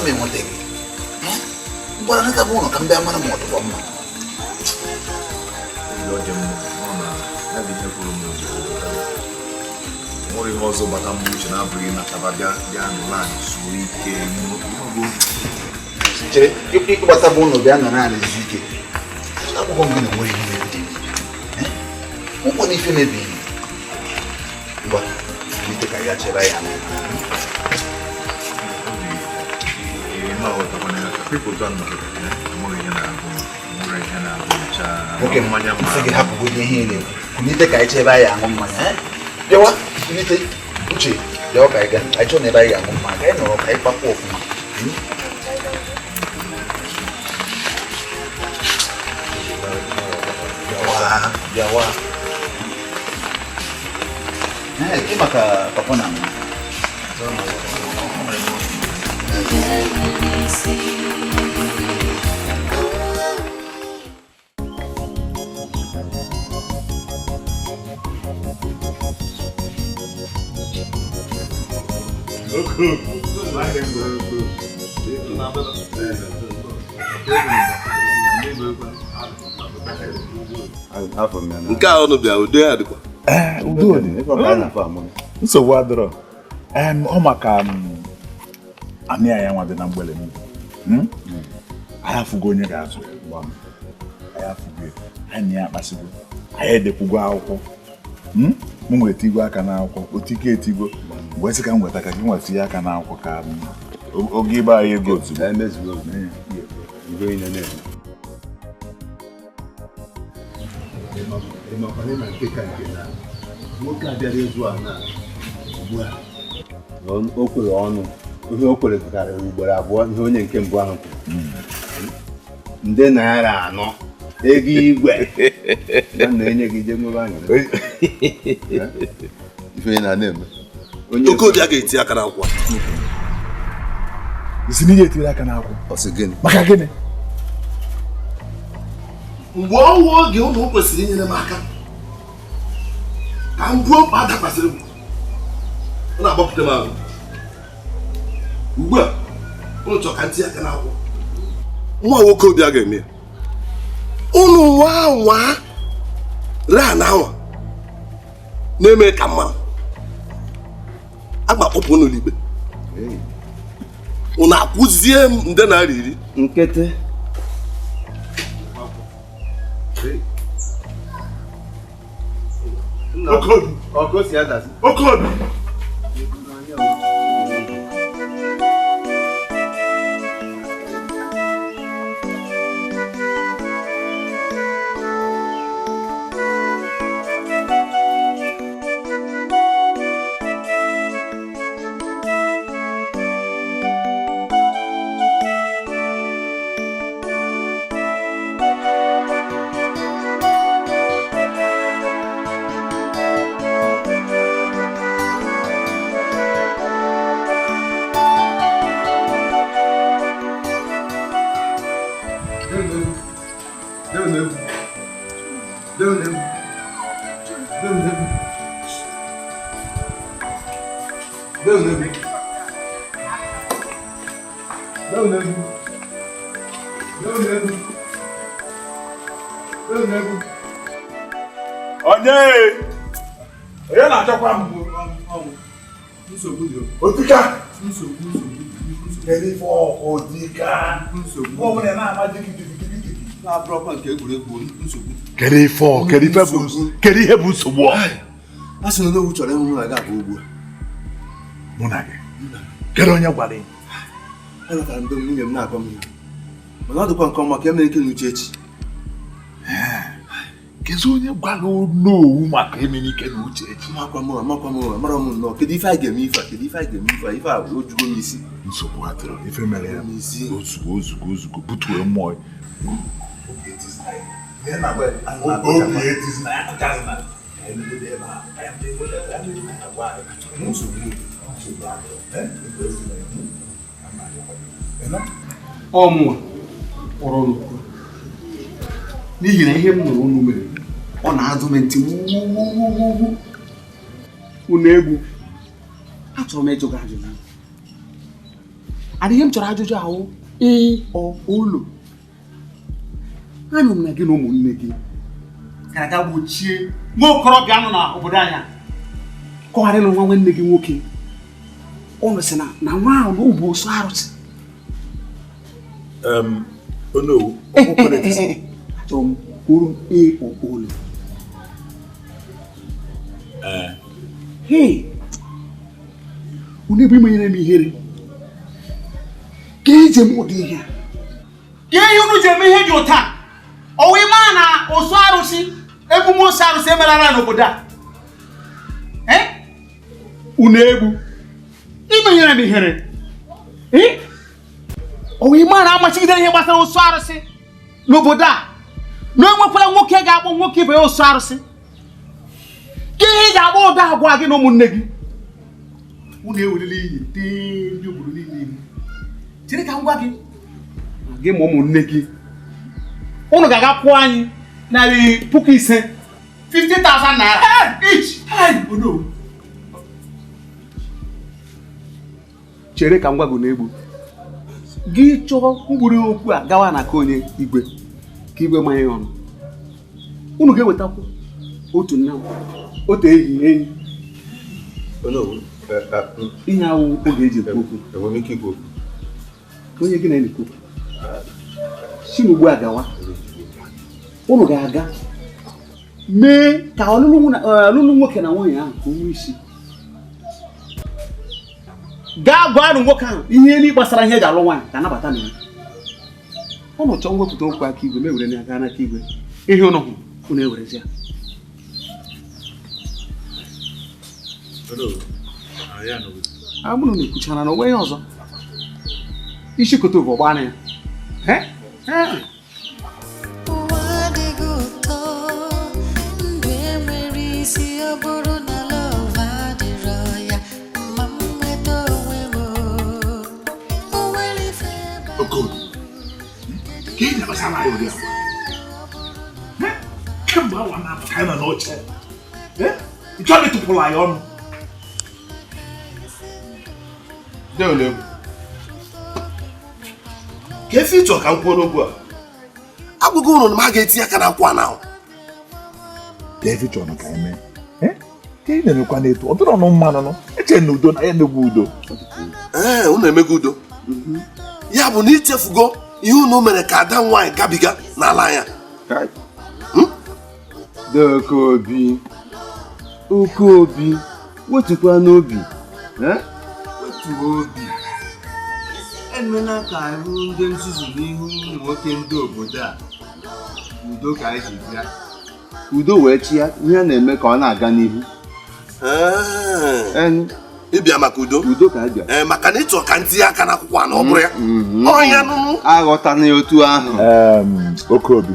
m enweta gị. Ngwara nataba ụlọ ka m bịa mara ma ọ dịkwa mma. Nwere ihe ọzọ bata m uche na-abụghị nataba bịa bịa nụrụ anyị zuo ike. Chere, ịgbataba ụlọ bịa nọrọ anyị zuo ike. Akwụkwọ m gị na nwere ihe mebiri ụkwụ na ife mebiri. Ngwa, ite ka ya chere ya. Nwoke m sị gị hapụgodo ihe ị na-ekwu, kulite ka anyị chebe anyị aṅụ mmanya. Bịawa, kulite. Uche, bịawa ka anyị gaa. Anyị chọọ na ebe anyị ga-aṅụ mmanya, ka anyị nọrọ ka anyị kpapụ ọfụma. Bịawa, bịawa. Ee, maka papa na mama. Nke a ọnụ bịa udo ya dịkwa. Udo dị. Nsogbu adịrọ. Ọ maka anị ya nwa dị na mgbele m. Anyị afụgo onye ga-azụ ya. Anyị afụgo ya. Anyị ya akpasịgo. Anyị edekwugo akwụkwọ. M nweta igwe aka n'akwụkwọ, otike etigbo. Mgbe sị ka m nweta ka gị nweta ihe aka n'akwụkwọ ka oge ịgba anyị ego ozugbo. Nwoke a bịara ịzụ a na ugbu a o kwere ọnụ ihe o kwere karịrị ugboro abụọ ihe onye nke mbụ ahụ kwuru. Nde naira anọ ego igwe na-enye gị ije nwebe aṅụrị. Ife na-eme. Okobi a ga-eti aka n'akwụkwọ. Isi na ị ga-etiri aka n'akwụkwọ. Ọ sị gịnị? Maka gịnị? Mgbe ọnwa oge ụnụ kwesịrị inyere m aka ka m buo mkpa adakwasịrị m, ọ na-agbapụta m ahụ. Ugbu a ụnụ chọrọ ka m tinye aka n'akwụkwọ. Nwa nwoke obi a ga-eme ya. Ụnụ nwa nwa raa na anwa na-eme ka mma agba kpọpụ ụnụ n'ikpe. Ụnụ akwụzie m nde naira iri. Nkịtị. Okobi. Okobi. Onye onye na-achọkwa m Otika. Kedu ife Otika? Ọ na-ama jigijigijigi. Kedu ife ọ? Kedu ife bụ kedu ihe bụ nsogbu ọ? A sị na Onowu chọrọ ịhụ mụ na gị abụọ ugbu a. Mụ na gị? Kedu onye gwara gị? Alatara m be nwunye m na-agwa m ihe. Mana ọ dịkwa nke ọma ka e mere ike n'uche echi. Kedu onye gwara Onowu maka Emenike na Uchechi? Amakwa m, amara m nnọọ. Kedu ife a ga-eme ife a? Kedu ife a ga-eme ife a? Ife a o jugo m isi. Nsogbu adịrọ. Ife mere ya ozugbo ozugbo ozugbo butuo mmụọ. Obi etizina ya kụchazina. Ọ mụnwa kpọrọ n'okwu n'ihi na ihe m nụrụ unu mere ọ na-adụ m ntị wuwuwuwu. Unu egbu, achọrọ m ịjụ gị ajụjụ. Adị ihe m chọrọ ajụjụ ahụ ee ọ ụlọ. Anụ m na gị na ụmụnne gị gara aga gbochie nwa okorobịa nọ n'obodo anyị kọgharịrị nwa nwanne gị nwoke. Ụnụ sị na nwa ahụ na ụbụ osu arụsị. Onowu, achọrọ m kwuru m ee ọ ụlọ. Hey, unu ebe imenyere m ihere ka eji m ụdị ihe a. Ka ihe unu ji eme ihe dị ụta ọwa ime a na osu arụsị emume osu arụsị emerara n'obodo a. Unu egbu imenyere m ihere. Ọwa ime a na-amachigidere ihe gbasara osu arụsị n'obodo a na enwekwara nwoke ga-akpọ nwoke ibe ya osu arụsị. Ka ihe ị ga-agba ụda agwa gị na ụmụnne gị. Unu ewerela iyi tee ndị obodo niile ihu. Chere ka m gwa gị gị ma ụmụnne gị unu ga-aga kwụọ anyị 5,000 50,000 naira each. Chere ka m gwa gị na-egbu gị chọọ mkpụrụ okwu a gawa na ka onye igwe ka igwe manye ya ọnụ. Unu ga-ewetakwu otu nna otu ehi enyi. Ihe awụ oge eji ekwu okwu. Onye gị na-ekwu si n'ugbu a gawa unu ga-aga mee ka ọlụlụ nwoke na nwaanyị ahụ ka o nwee isi. Gaa gwa nụ nwoke ahụ ihe niile gbasara ihe eji alụ nwaanyị ka anabata na ya. Unu chọọ mwepụta okwu aka igwe mewere ya gaa n'aka igwe. Ihe unu hụrụ unu ewerezi ya. Agbụrụ na-ekwuchara na onwe ihe ọzọ. Isi kote bụ ọgba ya. Kemgbe awa na-apụta anyị nọ n'oche. Ị chọrọ ịtụpụrụ anyị ọnụ. Ka efe ịchọ ka m kwuo n'okwu a agwụgo ụnụ na m a ga-etinye aka n'akwụkwọ a ahụ. Ka efe chọrọ ka anyị mee ka ị na-emekwa n'etu ọ dịrọ ọnụ mmanụ eche na udo na ya emegbu udo. Ee, unu emego udo. Ya bụ na ichefugo ihe unu mere ka ada nwaanyị gabiga n'ala anya. Okobi, Okobi, wetukwa n'obi. Wetuo obi. Emela ka anyị ndị nzuzu n'ihu ụmụ nwoke ndị obodo a. Udo ka anyị ji bịa. Udo wee chịa ihe a na-eme ka ọ na-aga n'ihu. Ịbịa maka udo. Udo ka anyị bịa. Maka na ịchọ ka ntinye aka n'akwụkwọ a na ọ bụrụ ya. Ọnya nụnụ. Aghọtana ya otu ahụ. Okobi.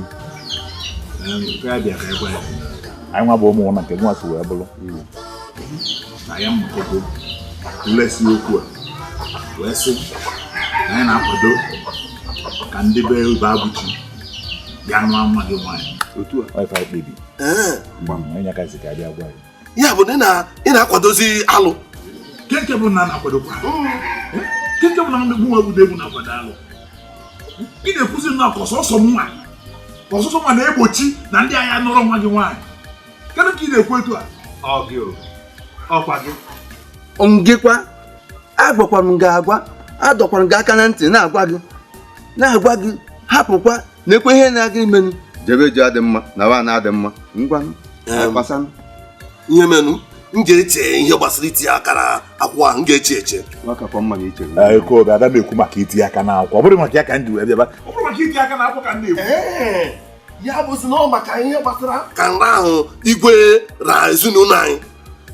Anyị nwa bụ ụmụ nwa nke nwa si wee bụrụ. Na ya mmakogo lesi okwu a wee sị na anyị na-akwado ka ndị be ibe abụchi bịa nụọ nwa gị nwaanyị. Otu a. Ife anyị kpebi. Anyị akazi ka abịa gwa ya. Ya bụ na ị na-akwadozi alụ. Nke bụ na na-akwadokwa. Nke bụ na mmegbu nwa egwu egwu na-akwado alụ. Ị na-ekwuzi nnọọ ka ọsọsọ nwa. Ọsọsọ nwa na-egbochi na ndị agha nụrụ nwa gị nwaanyị. Kedu ka ị na-ekwu etu a? Ọ gị o. Ọkwa gị. Ngịkwa agwakwara m gị agwa adọkwara m gị aka na ntị na-agwa gị hapụkwa na-ekwe ihe na-aga imenụ. Jebe ji adị mma na wa na-adị mma ngwa kpasanụ. Ihe menụ m ga-eche ihe gbasara itinye aka na akwụkwọ ahụ m ga-eche eche. Okobi, ada m ekwu maka itinye aka n'akwụkwọ ọ bụrụ maka ya ka m ji wee bịaba. Ọ bụrụ maka itinye aka n'akwụkwọ ka m na-ekwu. Ya bụzi na ọ maka ihe gbasara ka nra ahụ igwe ra ezinụlọ anyị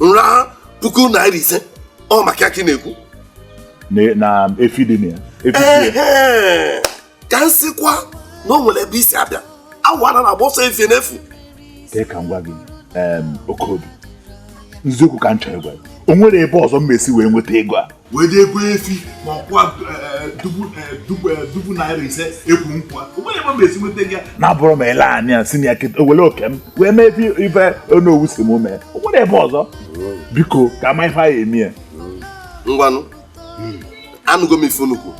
nra 5,000 ọ maka ya ka ị na-ekwu. Na efi dị na ya. Ka m sịkwa na o nwere ebe isi abịa awa na na-agba ọsọ efi n'efu. Ka m gwa gị Okobi, nziokwu ka m chọrọ ịgwa gị o nwere ebe ọzọ m esi wee nweta ego a wee dị ego efi ma ọkwa ₦5,000 ekwu nkwa o nwere ebe m esi nweta ego ya na-abụrụ m ele anya si na ya kịta were oke m wee mee ife onowu si m mee o nwere ebe ọzọ biko ka ama ife anyị eme ya. Ngwanụ anụgo m ife nnukwu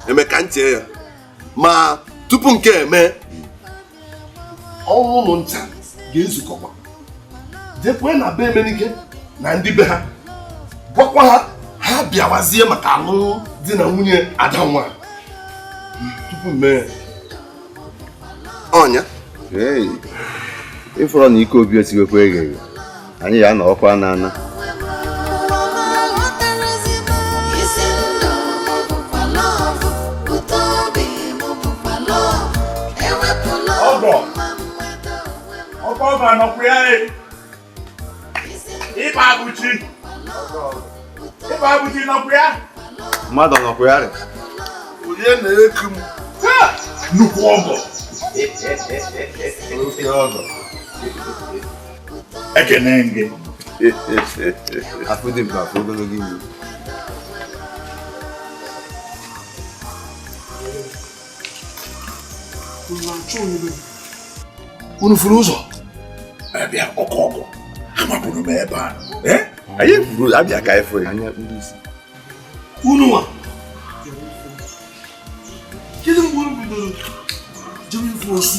Eme ka ntie ya ma tupu nke eme ọnwụ ụlọ nta ga-ezukọkwa jekwe na be Emenike na ndị be ha gwakwa ha ha bịawazie maka alụmdi di na nwunye ada nwa tupu mee ọnya. Ịfụrọ na ike obi esighịkwa eghe eghe, anyị ya anọkwa na ana. Mmadụ nọkwa ya. Onye na-eku m nnukwu ọgọ. Oke ọgọ. Ekene gị. Afọ dị mkpa, afọ ogologo imi. Unu furu ụzọ? Abịa ọkọ ọgọ. Amapụrụ m ebe a. Anyị furu abịa ka anyị furu. Anya kpuru isi. Unu nwa. Kedu mgbe unu bidoro jebe ifu osu?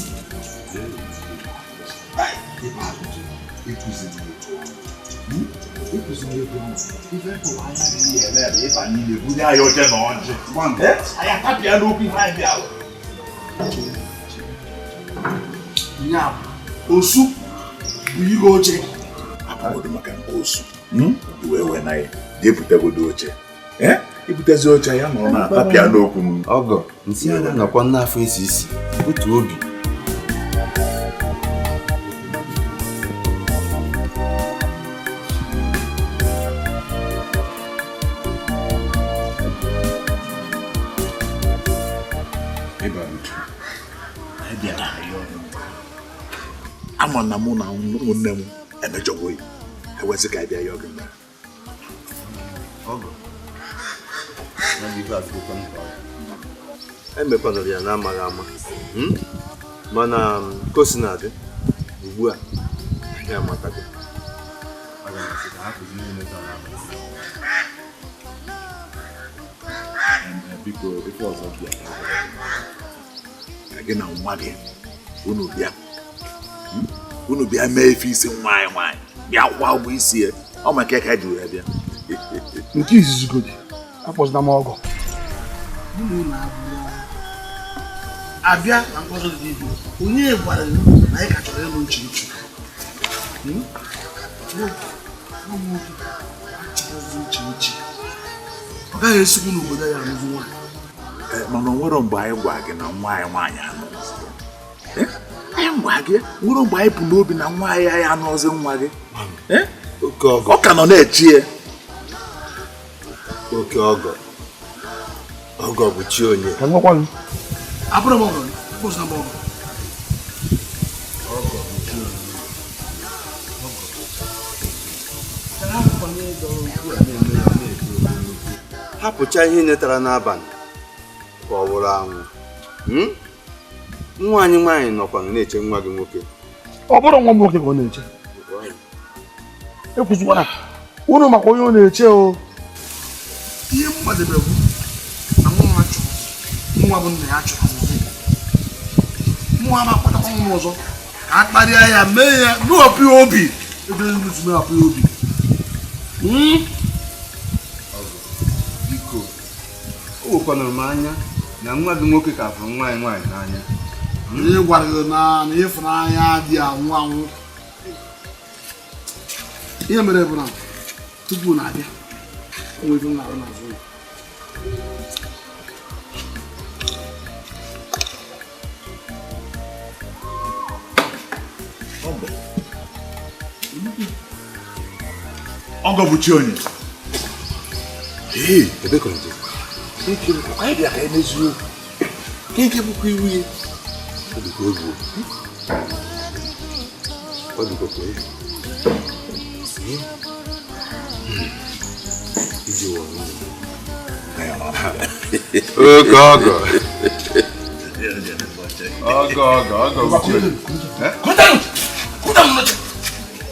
Osu bụ ihe oche. Abụghị maka nke osu. Iwe wee na ya jee oche. Ibutezi oche ya nọrọ na-atapịa n'okwu m. Ọgọ, nsị anya nọkwa n'afọ isi isi otu obi. Ama na mụ na ụmụnne m emejọgwo ya ewesị ka abịa ya oge mgbe. Ọgọ, emekwanụrụ ya na-amaghị ama, mana ka o si na-adị ugbu a anyị amatago. Biko ife ọzọ bịa ka gị na nwa gị unu bịa unu bịa mee ife isi nwa anyị nwaanyị bịa kwa ụgwọ isi ya ọ maka ka ji wee bịa. Nke izizi godi akpọzina m ọgọ. Abịa na mkpọzọ dị n'ihu, onye gwara na anyị ka chọrọ ịlụ nchi nchi. Nchi nchi. Ọ gaghị esikwu n'obodo ya anụzi nwaanyị. Mana o nwere mgbe anyị gwa gị na nwa anyị nwaanyị anụzi ya. Anyị gwa gị nwere mgbe anyị pụ n'obi na nwa anyị anyị anụzi nwa gị. Ọ ka nọ na-echi ya. Oke ọgọ. Ọgọ bụ chi onye. Ka nwekwa gị. Abụrụ m ọgọ, akpọzina m ọgọ. Ọgọ bụ chi onye. Hapụcha ihe netara n'abalị ka ọ wụrụ anwụ. Nwa anyị nwaanyị nọkwa na-eche nwa gị nwoke. Ọ bụrụ nwa m nwoke ka ọ na-eche. Ekwuzikwana unu maka onye ọ na-eche o. Ihe mmadụ bụ na nwa chọrọ nwa bụ nna ya chọrọ nwa ma akpatakwa nwa ọzọ ka a kparịa ya mee ya mewapụ ya obi ebe ndị mewapụ ya obi. Biko, o wekwanụrụ m anya na nwa gị nwoke ka fụrụ nwa anyị nwaanyị n'anya. Onye gwara gị na ịfụnanya dị anwụ anwụ. Ihe mere bụ na tupu na-abịa o nwere ife m na-arụ n'azụ ụlọ. Ọgọ bụ chi onye. Ebe ka nje? Anyị bịa ka anyị mezuo. Nke bụkwa iwu ya. Ọ dịkwa egwu. Ọ dịkwa ka egwu. Iji wọ nwunye. Oke ọgọ. Ọgọ ọgọ ọgọ bụ chi onye.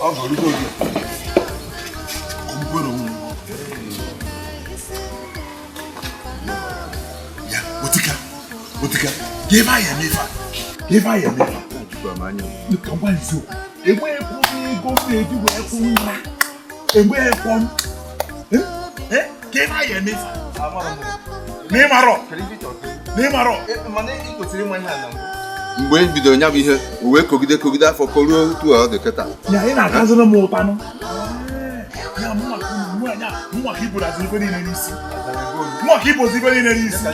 Ọgọ rute oge. Erika, ka ife anyị eme ife a? Ka ife anyị eme ife a? Ka ngwa eziokwu, enweghịkwa m ego m na-eji wee kwụ nra. Enweghịkwa m. Ka ife anyị eme ife a? N'ịmarọ. N'ịmarọ. Mgbe e bidoro ya bụ ihe, o wee kogide kogide afọ koruo otu a ọ dị kịta. Ya ị na-akaziri m ụtanụ. Ya mụnwa ka ibozi ife niile n'isi. Mụnwa ka ibozi ife niile n'isi. M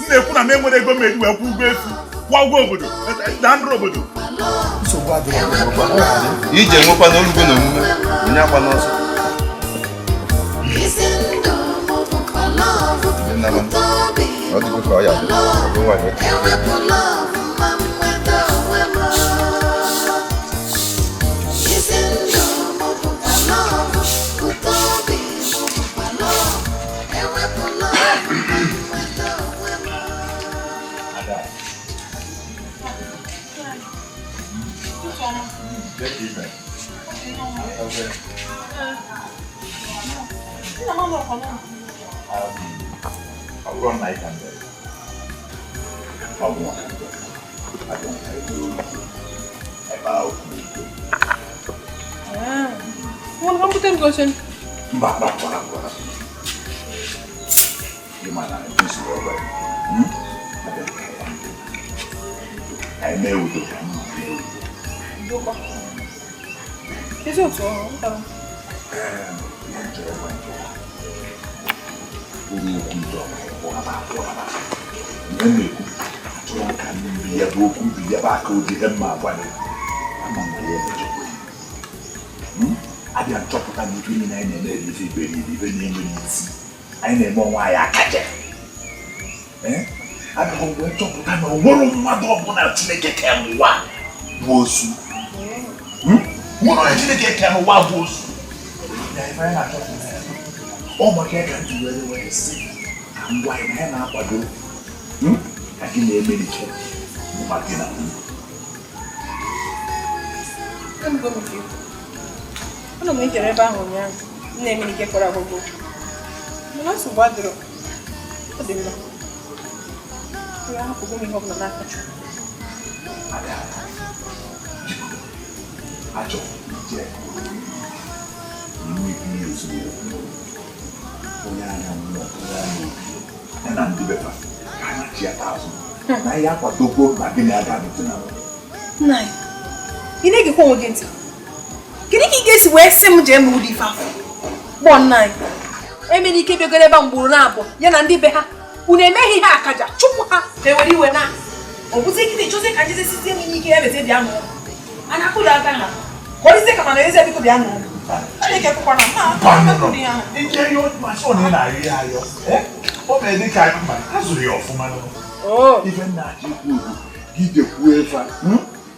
na-ekwu na m enwere ego m eji wee kwụ ụgwọ efu, kwụọ ụgwọ obodo, na ndụ obodo. Nsogbu adịrọ. Ije nwekwa na olugo na omume, onye agba n'ọsọ. Ọ dịgo ka ọ ya dị. Ọ bụ nwaanyị. Abịa nchọpụta na ife niile anyị na-eme ife iberibe ife na-enweghị isi anyị na-eme onwe anyị akaja. Abịa wee chọpụta na onwere mmadụ ọbụla Chineke kere n'ụwa bụ osu. Nwere onye Chineke kere n'ụwa bụ osu. Ya ife anyị na-achọpụta ya ọ maka ya ka m ji were wee sị ka ngwa anyị na anyị na-akwado ka gị na-emelite ma di na nwunye. Ana m ejere ebe ahụ ụnyaahụ m na-eme ike kpọrọ agbụgbọ mana nsogbu adịrọ, ọ dị mma. Ya hapụgo m ihe ọbụla n'aka Chukwu. Achọ ije onye anya mmụọ onye anya obi ya na ndị befa ka a na-achị ya azụ na ihe akwadogbo na gị na ya ga-anụtụ na nwunye. Nna anyị, ị na-egekwa onwe gị ntị? Kedu ka ị ga-esi wee sị m jee ma ụdị ife afọ kpọọ nna anyị emere ike bịagoro ebe a mgboro na-abụ ya na ndị be ha unu emeghị ihe akaja chụpụ ha ka ewere iwe na ọ bụzi ike ịchọzi ka njezi site m n'ike ya mezi bịa n'ụlọ a na-akụrụ aka ha ka ọ dịzie ka mana eze biko bịa n'ụlọ Chineke kwụkwana ije yọ masị ọ na-arịọ ya ayọ o mere dị ka ma a zụrụ ya ọfụma ife nna achọ ikwu okwu gị jekwuo efe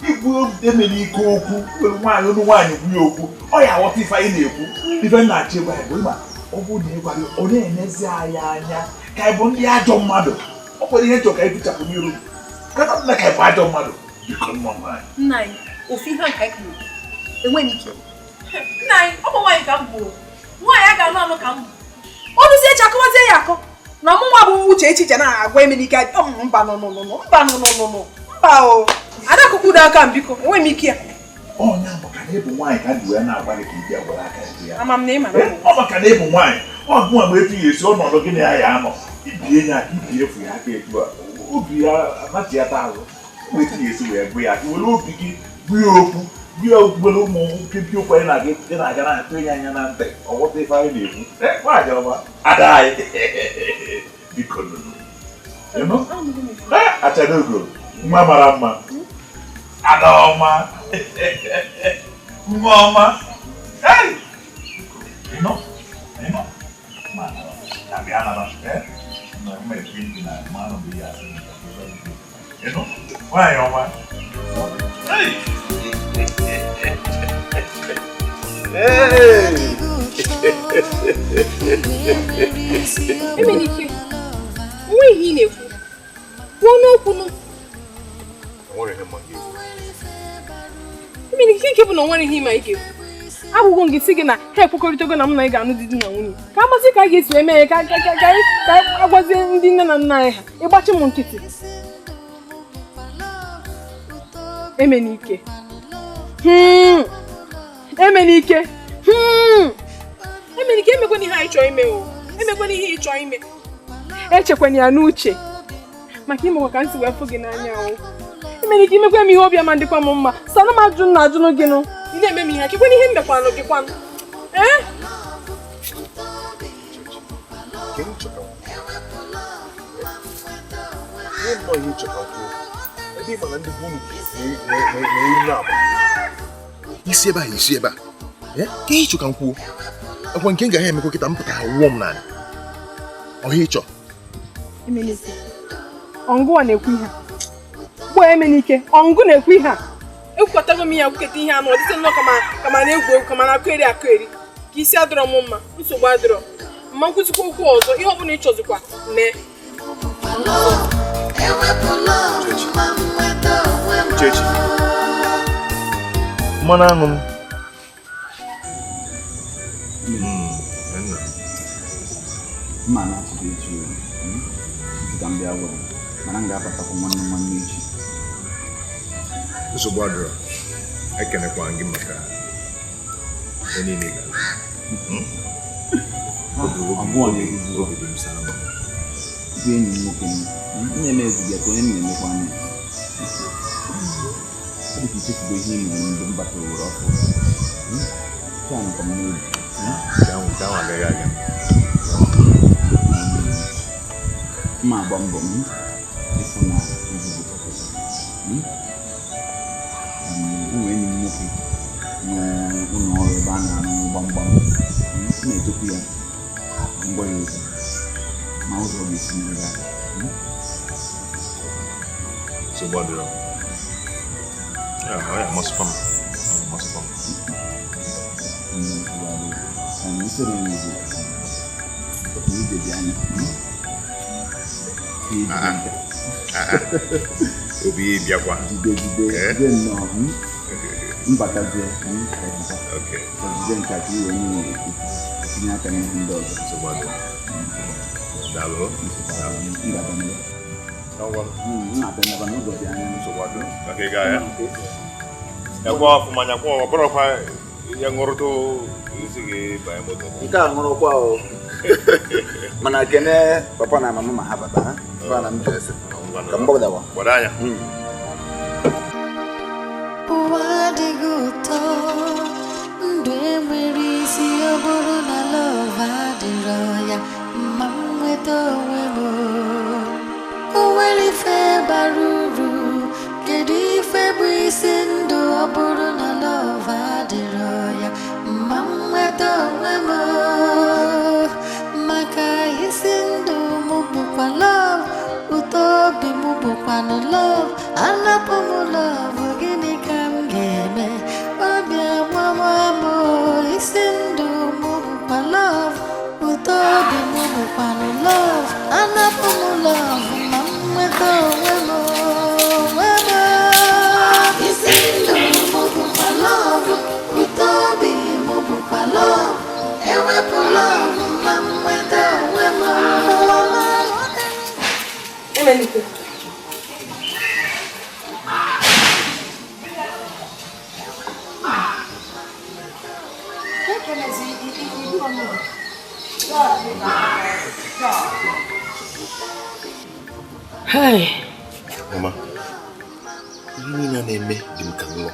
ikwu emere ike okwu nwaanyị olu nwaanyị kwu ya okwu ọ ya aghọta ife anyị na-ekwu ife nna achọ ịgwa ya bụ ịma ọ bụrụ na ịgwa gị ọ na-enezi anyị anya ka anyị bụ ndị ajọ mmadụ ọ kwere ihe nchọ ka anyị fichapụ n'iru kata nna ka anyị bụ ajọ mmadụ biko nwa nwaanyị nna anyị ofu ihe nka anyị kwuru enweghị ike nna anyị ọ bụ nwaanyị ka m bụ nwaanyị a ga-anụ anụ ka m bụ ọnụzie echi akọwazie ya akọ na mụ nwa bụ uche echiche na-agwa Emenike mba nụnụnụ mba nụnụnụ mba o adakụkwudo aka m biko enweghị m ike ya. Ọnya maka na ịbụ nwaanyị ka dị wee na-agwa gị ka ị bịa were aka ya. Ama m na ị mara. Ọ maka na ịbụ nwaanyị ọ bụ nwa mgbe etu ya esi ọnọdụ gị na ya ya anọ ibie ya aka ibie efu ya aka etu a obi ya anachi ya taa azụ mgbe etu ya esi wee bụ ya aka were obi gị bụ ya okwu bụ ya were ụmụ mpịmpị okwu anyị na-aga ị na-aga na-atụ ya anya na ntị ọghọta ife anyị na-ekwu nwaanyị ọma ada anyị biko nụnụ ịnụ achara ogo nwa mara mma ada ọma nwa ọma ịnụ ịnụ ma na-abịa anaba na mma ekwe ndị na mmanụ bụ ya ịnụ nwaanyị ọma. Emenike, nwa ihe ị na-ekwu kwuo n'okwu nụ. Emenike nke bụ na onwere ihe ịma ị ga-ekwu agwụgwọ m gị sị gị na ha ekwekọrịtago na m na ị ga-anụ di na nwunye ka amasị ka a ga-esi eme ya ka agwazie ndị nne na nna anyị ha ịgbachi m nkịtị. Emenike. Emenike. Emenike, emekwana ihe anyị chọọ ime o. Emekwana ihe ị chọọ ime. Echekwana ya n'uche. Maka imekwa ka m si wee fụ gị n'anya o. Emenike, imekwa m ihe obiọma dịkwa m mma. Sanụ m ajụ na ajụnụ gị nụ. Ị na-eme m ihe kekwana ihe m mekwanụ gị kwanụ. Ee? Isi ebe a isi ebe a ka ihe ịchọ ka m kwuo ekwe nke m gaghị emekwa kịta m pụta wụọ m naanị ọhịa ịchọ. Emenike, ọngụwa na-ekwu ihe a. Gboo Emenike, ọngụ na-ekwu ihe a. Ekwukọtago m ihe akwuketa ihe anụ ọ dịsị nnọọ ka ma na-egwu egwu ka ma na-akụ eri akụ eri ka isi adịrọ m mma, nsogbu adịrọ mma, nkwụzikwa okwu ọzọ ihe ọbụla ị chọzikwa mee. Chechi, mmanụ aṅụ m. Mma na-achịkwa echi ka m bịa gwara mana m ga-abatakwa nwanne nwanne echi. Nsogbu adịrọ, ekenekwa gị maka ihe niile ị gara. Obi dị m saa m. Bụ enyi m nwoke m na-eme ezigbo ka onye m na-emekwa anya. Ọ dị ka ichefugo ihe i mere mgbe m batara were ọkụ. Nke a nọkwa m n'obi. Nke ahụ agaghị aga. Mma agba mbọ m ịfụ na nzuzo enwere enyi m nwoke nwee ụlọ ọrụ ebe a na-arụ gbamgbam. M na-echekwa ya ngwa ya ozi ma ụzọ ọ ga-esi nyere gị aka. Nsogbu adịrọ. Ọ ya amasịkwa m. Amasịkwa m. Nsogbu adịrọ. Usoro ya bụ otu ije dị anya. Obi bịakwa. Jide jide jide nnọọ. Mbatazie. Jide nke a ka i wee nwee tinye aka n'ihe ndị ọzọ. Nsogbu adịrọ. Daalụ. M ga-abịa. M na-abịa n'ụzọ dị anya. Nsogbu adịrọ. Maka ị gaa ya. Nyakwa ọfụma nyakwa ọ bụrụkwa ihe ṅụrụtụ isi gị banye moto. Nke a ṅụrụkwa o. Mana kene papa na mama ma ha bata ha. Papa na m jụ ese. Ka m gbadawa. Gbado anya. Ụwa adịghị ụtọ, ndụ enwere isi ọ bụrụ na love adịrọ ya, mma m nweta onwe m. O nwere ife bara uru, kedu ife bụ isi ndụ ọ bụrụ na love adịrọ ya, mma m nweta onwe m. Maka isi ndụ m bụkwa love, ụtọ obi m bụkwanụ love, anapụ m love, gịnị ka m ga-eme? Obi agbawa m, isi ndụ m bụkwa love, ụtọ obi m bụkwanụ love, anapụ m love, ma m nweta onwe m, onwe m. Isi ndụ m bụkwa love, ụtọ obi m bụkwa love, ewepụ love, ma m nweta onwe m. Emenike. Hey. Mama, ihe niile na-eme dị m ka nlọ.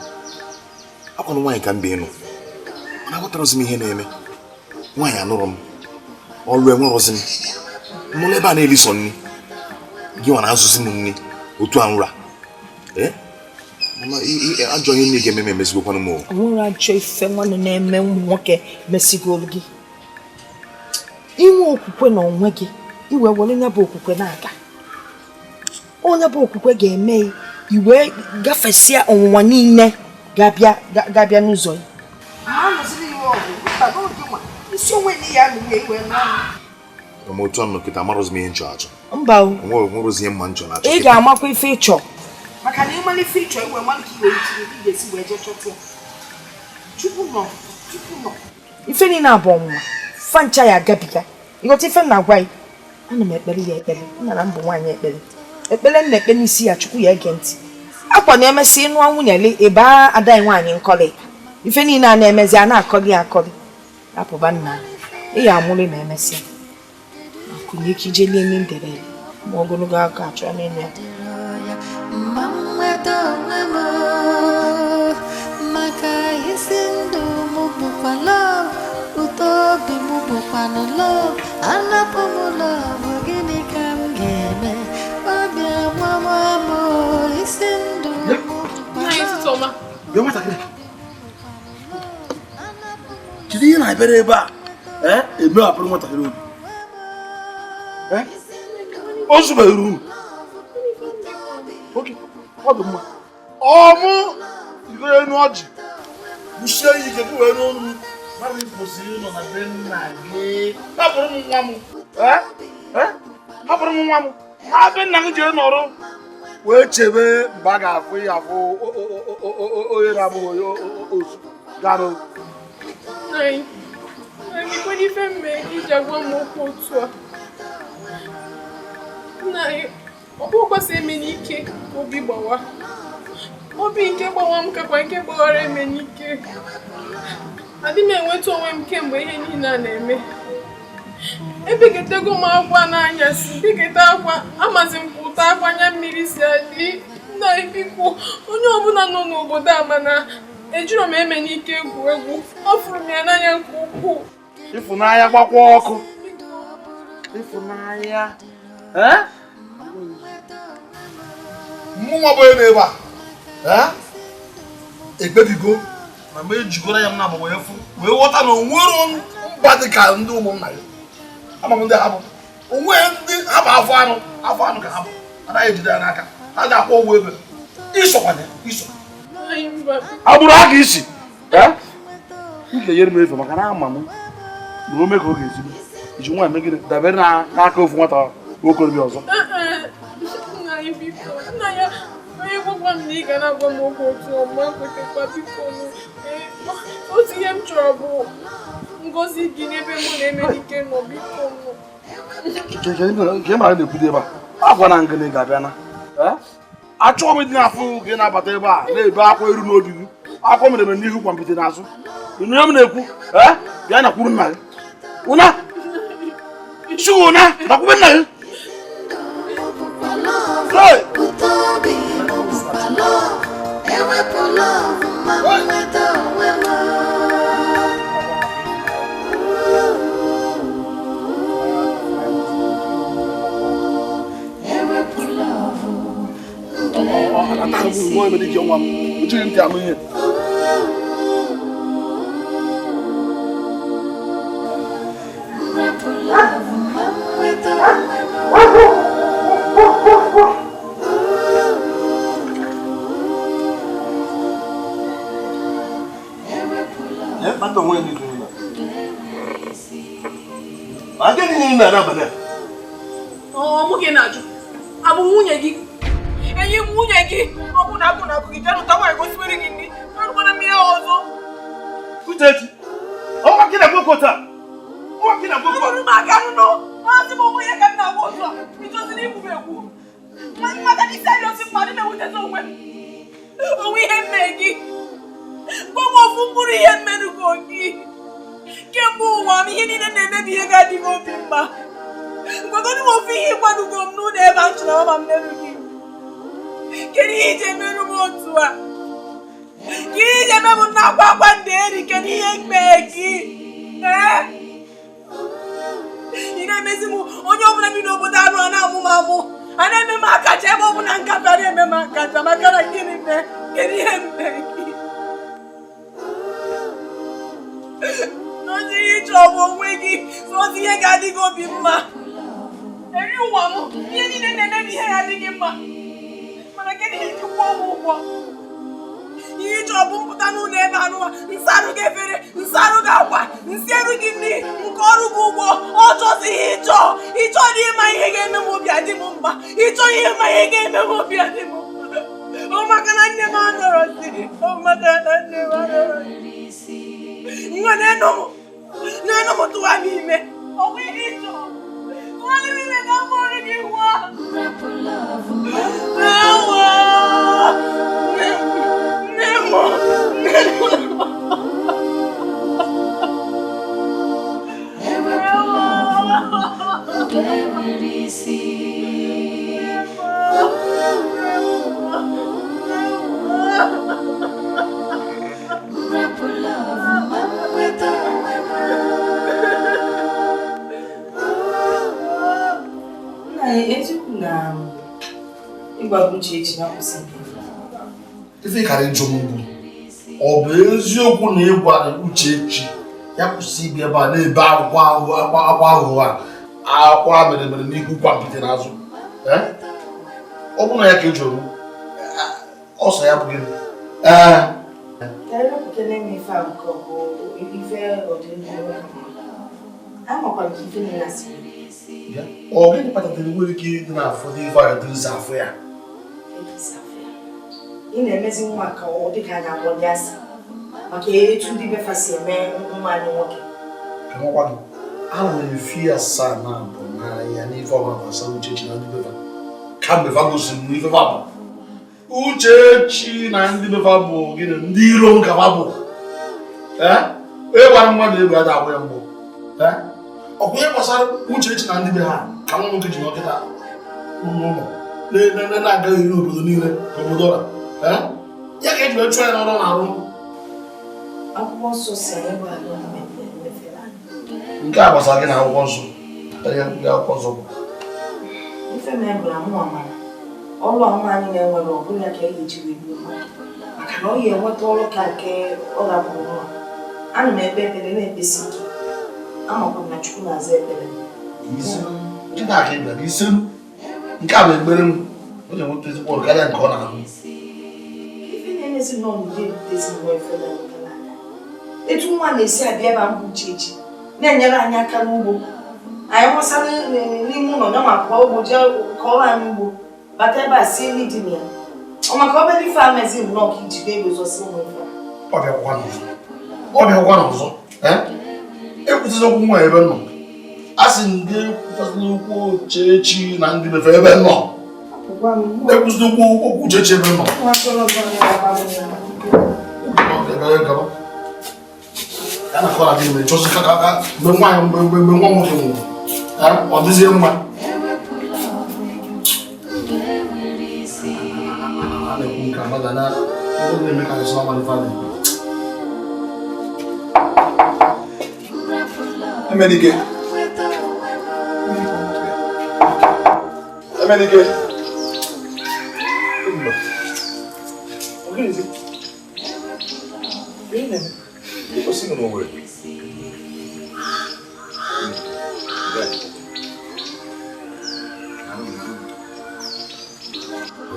Akwanụ nwaanyị ka m bịa ịnụ. Mana aghọtarọzi m ihe na-eme. Nwaanyị anụrụ m. Ọlụ enwerọzi m. Mụ n'ebe a na-eli sọ nri. Gị nwa na-azụzi m nri otu a nra. Mama, ajọ ihe niile ga-eme m emezigokwanụ m o. O nwere ajọ ife nwanne na-eme ụmụ nwoke mesigolu gị. Inwe okwukwe na onwe gị, iwe were ya bụ okwukwe na-aga. Onye bụ okwukwe ga-eme iwe gafesịa ọnwụnwa niile ga-abịa n'ụzọ ya. Otu a nọkịta amarụzi m ihe nchọ achọ. Mba o. Nwerụzi ihe mma nchọ na-achọ. Ị ga-amakwa ife ịchọ. Maka na ịmara ife ịchọ iwe mara ka iwe itinye ị ga-esi wee jee chọta ya. Chukwu nọ, Chukwu nọ. Ife niile abụ ọnwụnwa, fa ncha ya agabiga. Ịghọta ife m na-agwa gị? Ana m ekpere ya ekpere, nna na mbụ nwaanyị ekpere. Ekpere m na-ekpe n'isi ya, Chukwu ya ege ntị. Akwa na-emesi ịnụọ nwunye li ịba ada nwaanyị nkọli. Ife niile a na-emezi a na-akọli akọli. Rapụba nna ị ya amụrị ma emesịa. Akụnye ike ije lie nne ndere ma ogologo aka achọ n'elu ya. Mma nweta onwe m maka isi ndụ m bụkwa love, ụtọ obi m bụkwanụ love. Anapụ m love, gịnị ka m ga-eme? Obi agbawa m, isi ndụ m bụkwa love. Bịa nwatakịrị. Kedu ihe na-abịara ebe a? Eme apụrụ nwatakịrị obi. O zubeghị unu. Oke, ọ dị mma. Ọmụ rigoro enu ọjị. Kwụsie ya ike gị wee n'ọnụ m. Mara m kwụsịrị ịnọ na be nna gị. Hapụrụ m nwa m. Hapụrụ m nwa m. Ha be nna gị jee nọrọ. Wee chebe mgbe a ga-afụ ya afụ onye na-abụghị onye ozu. Garụ. Anyị kwere ife mme iji agwa m okwu otu a. Nna anyị, ọ bụ kwesị eme n'ike obi gbawa. Obi nke gbawa m kakwa nke gbawara eme n'ike. Adị m enweta onwe m kemgbe ihe niile a na-eme. Ebiketego m akwa n'anyasị, biketa akwa, amazi m ka ụtọ akwa anya mmiri si adị. Nna anyị biko, onye ọbụla nọ n'obodo a mana ejiro m eme n'ike egwu egwu. Afụrụ m ya n'anya nke ukwuu. Ịfụnanya gbakwa ọkụ. Ịfụnanya. Mụnwa bụ onye na-ebe a. Ekpebigo na m ejigoro ya m na-agba wee fụ wee ghọta na onwero mba dị ka ndị ụmụnna ya. Ama m ndị ha bụ. Onwe ndị ha bụ afọ anụ ka ha bụ. Anaghị ejide ya n'aka. Ha ga-akwụ ụgwọ ebe. Isokwana iso. Agbụrụ aka isi. Ị ga-enyere m efe maka na ama m na ome ka ọ ga-ezigbo. Iji nwa megide dabere n'aka ofu nwata nwokorobịa ọzọ. Nna anyị biko, nna ya onye gwakwa m na ị ga na-agwa m okwu otu ọma kwetekwa biko. Otu ihe m chọrọ bụ ngozi gị n'ebe mụ na Emenike nọ biko. Nke mara na-ekwudo ebe a. Agwa na ngịnị ga-abịa na. Achọghị m ịdị n'afọ gị na-abata ebe a na-ebe akwa eru n'obi gị. Akwa mere mere n'ihu kwa mpite n'azụ. Ịnụ ya m na-ekwu? Bịa nakwuru nna gị. Ụna! Chukwu ụna! Nakwube nna gị! Hey! Ụtọ obi m bụkwa love, ewepụ love ma m nweta onwe m. Ewepụ love, ndụ enweghị isi. Nwa Emenike nwa m, o jighị ntị anụ ihe. Rapụ love ma m nweta onwe m. Kpata onwe ya n'izu ụlọ. Ma gịnị niile na-abalị a? Ọ mụ gị na-ajụ. Abụ nwunye gị. Enyi m nwunye gị. Ọ bụ na agụ na agụ gị jee lụta nwaanyị gosiwere gị nri. Arụkwana m ihe ọzọ. Uchechi, ọnwa gị na-agwa okwu taa. Ọnwa gị na-agwa okwu a. Arụrụ m aka nụ. Asị m onwe ya ka m na-agwa otu a. Ịchọziri ikwu m ekwu. Maka na isi anyị osi mmadụ na-ewutezi onwe m. Onwe ihe mme gị. Gwa m ofu mkpụrụ ihe mmenugo gị. Kemgbe ụwa m ihe niile na-emebi ihe ga-adị gị obi mma. Gwagodu m ofu ihe ịkwadugo m n'ụlọ ebe a chọrọ ma m merụ gị. Kedu ihe iji emerụ m otu a? Kedu ihe iji eme m na-akwa akwa ndị eri? Kedu ihe mee gị? Ị na-emezi m onye ọbụla bi n'obodo anụ a na-amụ m amụ. A na-eme m akacha ebe ọbụla nkata na-eme m akacha maka na gịnị mee? Kedu ihe mee gị? N'ozi ihe ịchọ bụ onwe gị, n'ozi ihe ga-adị gị obi mma. Eri ụwa m, ihe niile na-emebi ihe ga-adị gị mma. Mana kedu ihe iji kwụọ m ụgwọ? Ihe ịchọ bụ mpụta n'ụlọ ebe anụwa, nsarụ gị efere, nsarụ gị akwa, nsierụ gị nri, nke ọrụ gị ụgwọ. Ọ chọzi ihe ịchọ. Ịchọ dị ịma ihe ga-eme m obi adị m mma. Ịchọ ihe ịma ihe ga-eme m obi adị m mma. Ọ maka na nne m anọrọzi. Ọ maka na nne m anọrọzi. Nwa na-enụ m tụwa m ime. Ọ bụ ihe ịchọ. Tụwa m ime ka m bụrụ gị nwa. Ewo! isi. Rapụ love ma m nweta onwe m. Nna ya, eziokwu na ịgwa Uchechi na kwụsị. Ife karị njọ m bụ ọ bụ eziokwu na ị gwara Uchechi ya kwụsị ibi ebe a na-ebe akwa akwa aghụghọ a akwa mere mere n'ihu kwa mpite n'azụ. Ọ bụrụ na ya ka ị jụrụ ọsọ ya bụ gịnị? Ee, ọ gịnị kpatara nwere ike ịdị na-afụ dị ife a dị afụ ya? Ị na-emezi nwa ka ọ dị ka anyị akpọ ndị asị maka etu ndị befa si eme nwa anyị nwoke. Ana m efi asaa na abụọ n'ahịa n'ife ọbụla gbasara Uchechi na ndị befa kamgbe fa gosiri m n'ife fa bụ Uchechi na ndị befa bụ gịnị ndị iro m ka fa bụ. Ee, onye gbara mmadụ egbe ada agbụ ya mgbọ. Ọkwa ihe gbasara Uchechi na ndị be ha ka nwa nwoke ji nọkịta n'ụlọ na-agaghị n'obodo niile ka obodo ọra. Ya ka eji wee chụọ ya n'ọrụ na-arụ. Akwụkwọ nsọ si anyị gbaghara mmefere anyị. Nke a gbasara gị na akwụkwọ nsọ. Akwụkwọ nsọ bụ ife mere bụ na mụ amara ọrụ ọma anyị na-enwere ọ bụrụ ya ka e ga-eji wee gbuo mmadụ maka na ọ ga-enweta ọrụ ka nke ọ rapụrụ nwa. Ana m ekpe ekpere na-ekpesi ike, amakwa m na Chukwu na-aza ekpere. Nke a bụ ekpere m, ọ ga-enweta ezigbo ọrụ karịa nke ọ na-ahụ. Etu nwa na-esi abịa ebe a mbụ Uchechi na-enyere anyị aka n'ugbo, anyị nwasara n'ime ụlọ na ma pụọ ugbo jee kọrọ anyị ugbo bata ebe a sie nri dị na ya. Ọ maka obere ife amezi nnọọ ka ijide ego zọsi ụmụ ife. Ọ bịakwa n'ọzọ. Ekwusịzi okwu nwa ebe nọ. A sị m gị ekwusịzi okwu Uchechi na ndị mefe ebe nọ. Ekwusịzi okwu Uchechi ebe nọ. Ya na kọla gị mere chọsị ka mgbe nwaanyị mgbe nwa nwoke nwụrụ ọ dịzie mma. A na-ekwu nke mmadụ na ndị na-eme ka anyị sọ amalite adị. Emenike. Emenike.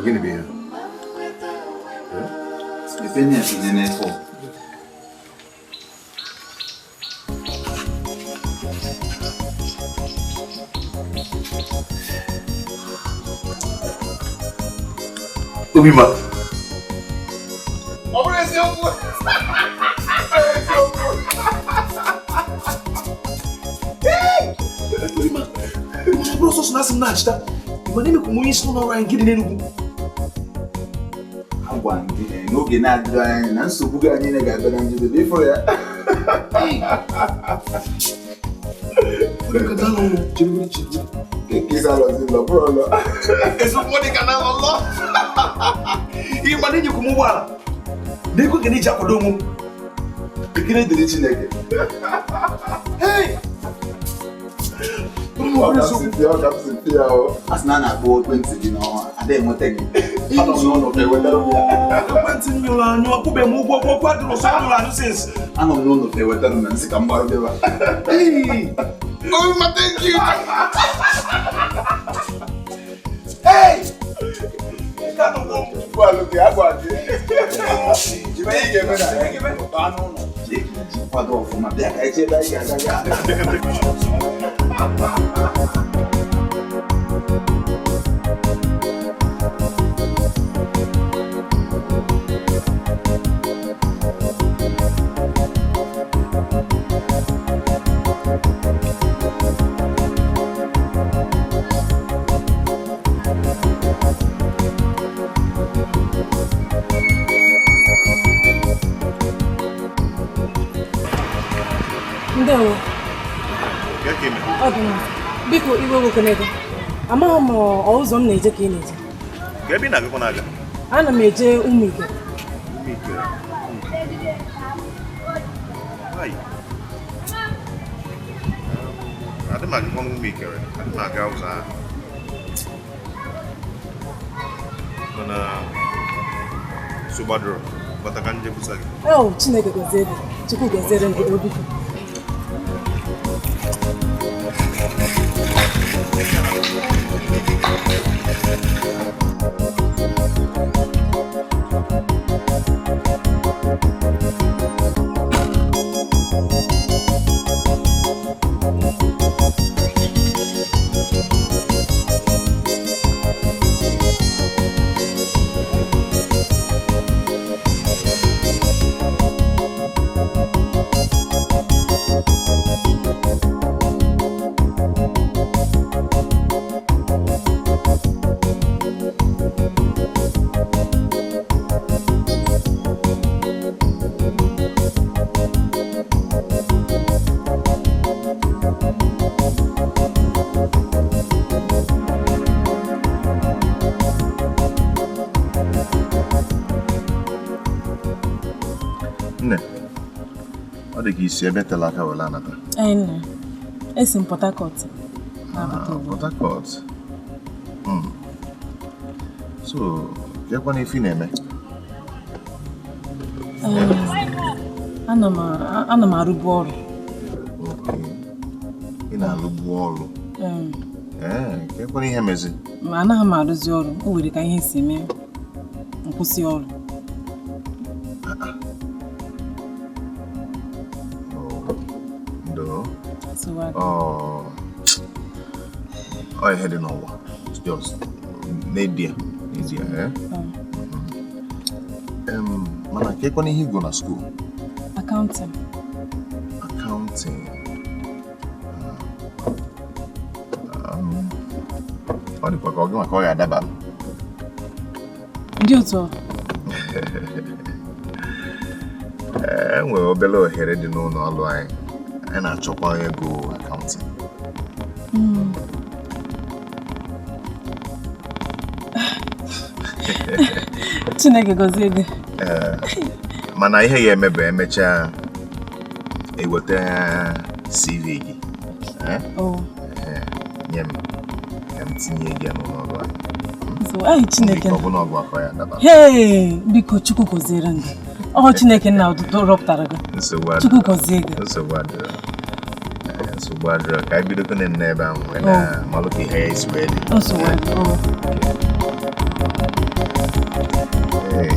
Gịnị bụ ihe? Obi ma. Ọ bụrụ eziokwu. Ọ bụrụ sọsọ na asị m na-achịta, mana emekwa m onye isi n'ụlọ ọrụ anyị nke dị n'Enugwu. Agwa gị n'oge na-adịghị anya na nsogbu gị anyị ga-abịa na njedebe ịfụrụ ya. Ịgba na-enyekwa m ụgbọala na ego ga na-eji akwado onwe m. Ekele dịrị Chineke. A sị na a na-akpọ ekwentị gị n'ọnwa ada enweta gị. Ekwentị m nyụrụ anyụ akwụbeghị m ụgwọ ọkụ adịrị ọsọ anyụrụ anyụ sins. Anọ m n'ụlọ ka ewetara m na nsị ka m gbara bịaba. Oh, ma, thank you. Hey! Kwado ọfụma bịa ka eche ebe anyị ga-aga. Ndewo. Ọ dị mma. Biko iwe wekwana ego. Amaghị m ụzọ m na-eje ka ị na-eje. Ka ebe ị na-agakwa na-aga? Ana m eje Ụmụike. Ụmụike. Ai. Adị m agakwa n'Ụmụikere. Adị m aga ụzọ ahụ. Mana nsogbu adịrọ. Bata ka nje busa gị. Oh, Chineke gọzie gị. Chukwu gọziere m gị obi gị. Nne, ọ dị ka isi ebe tela aka were anata. Ee, nne. Esi m Port Harcourt na-abata ugbu a. Port Harcourt? So, bịakwa n'ife ị na-eme? Ana m arụbu ọrụ. Okay. Ị na-arụbu ọrụ? Ee, kekwana ihe mezi? Ma anaghị m arụzi ọrụ. O nwere ka ihe si mee nkwụsị ọrụ. Ọ ihe dị n'ụwa. Just n'edia, n'edia, eh? Mana kekwana ihe ị gụ na school? Accounting. Accounting. Ọ dịkwa ka ọ gị maka ọ ga-adaba. Ndị otu ọ? E nwere obere ohere dị n'ụlọ ọrụ anyị. Anyị na-achọkwa ego accounting. Chineke gọzie gị. Mana ihe ga-eme bụ emechaa eweta CV gị. Nye m ka m tinye gị n'ụlọ ọrụ anyị. Ai Chineke. Ọ bụ na ọgwụ akọ ya daba. Hey, biko Chukwu gọziere m gị. Ọ Chineke nna rọpụtara gị. Nsogbu adịrọ. Chukwu gọzie gị. Nsogbu adịrọ. Nsogbu adịrọ ka anyị bidokwa n'ebe ahụ wee na malụ ka ihe ya esi wee dị. Nsogbu adịrọ. Hey.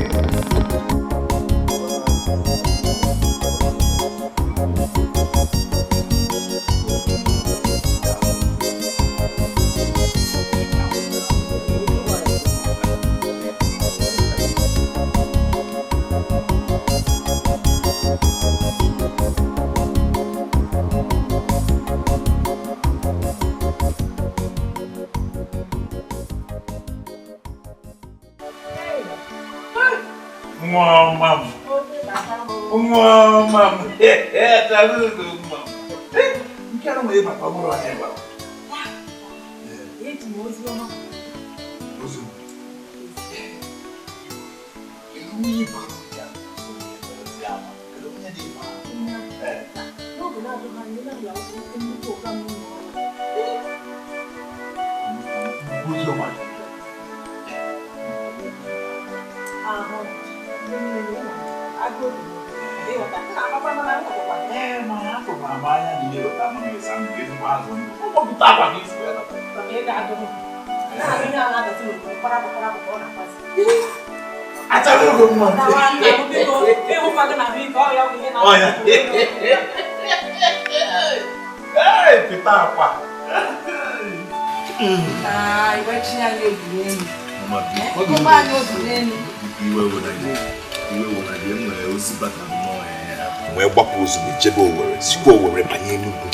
Wee gbapụ ozugbo jebe Owerri, sikwa Owerri banye Enugu.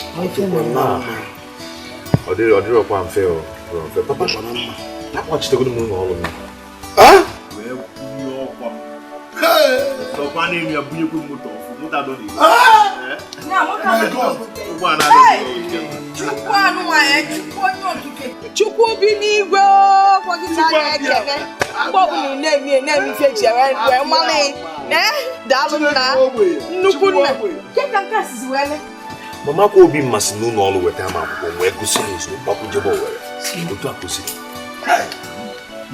Ọ dịrọkwa mfe o. Papa, akpọchitegoro m ụlọ ọrụ m. Wee bunye ọkwa m. Ọkwa n'elu ya bunyekwa moto ọfụ, moto adọ n'elu. Chukwu anụ nwaanyị, Chukwu onye okike. Chukwu bi n'igwe kwagịta na-ekele mgbe ọbụla ị na-eme na-eme ife eji wee mmalị daalụ nna nnukwu nna keka nke asizi wee mee. Mama kwa obi mmasị n'ụlọ ọrụ weta m akwụkwọ wee gụsị ya ozugbo gbakwujebe Owere otu a kwụsịrị.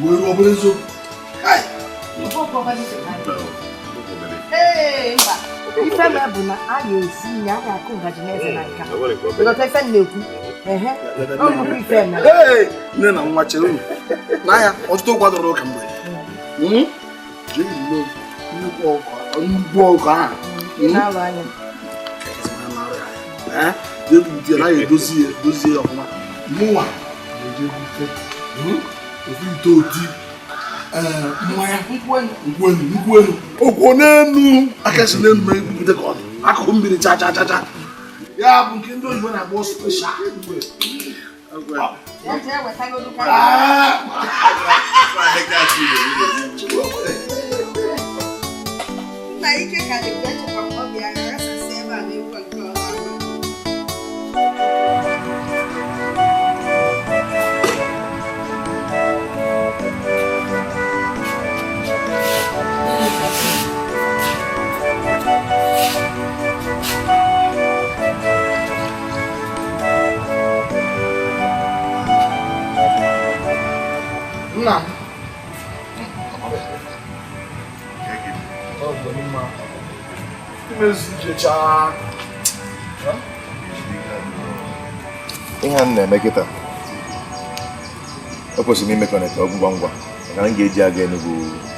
Wee ruo obere eziokwu. Ee, mba. Ife m bụ na a ga-esi ya a ga-akụ ngaji n'eze na nka. Ịghọta ife m na-ekwu? Ehe. Ọ bụ ife m. Ee, nne na nwa chere unu. N'ahịa, ọtụtụ okwu adọrọ ụka mgbe. Jee nnọọ nnukwu ọkụ ahụ. Na-alụ anya. Jee bute ya, na edozi ya, dozie ya ọfụma. Mụnwa ga-eje bute ofu ite oti. Mmanya nkwụ elu okwu n'elu aka si n'elu mere bute ka ọ dị akụkụ mmiri cha cha cha cha ya bụ nke ndị oyibo na-akpọ special. Nna ike ka dị mgbe echekwa m obi agha ghasasị ebe a na-ewu nke ọma. Nna m. Ihe a na-eme kịta ekwesịrị m imekọnịta ọgwụ ngwa ngwa maka na m ga-eji aga Enugu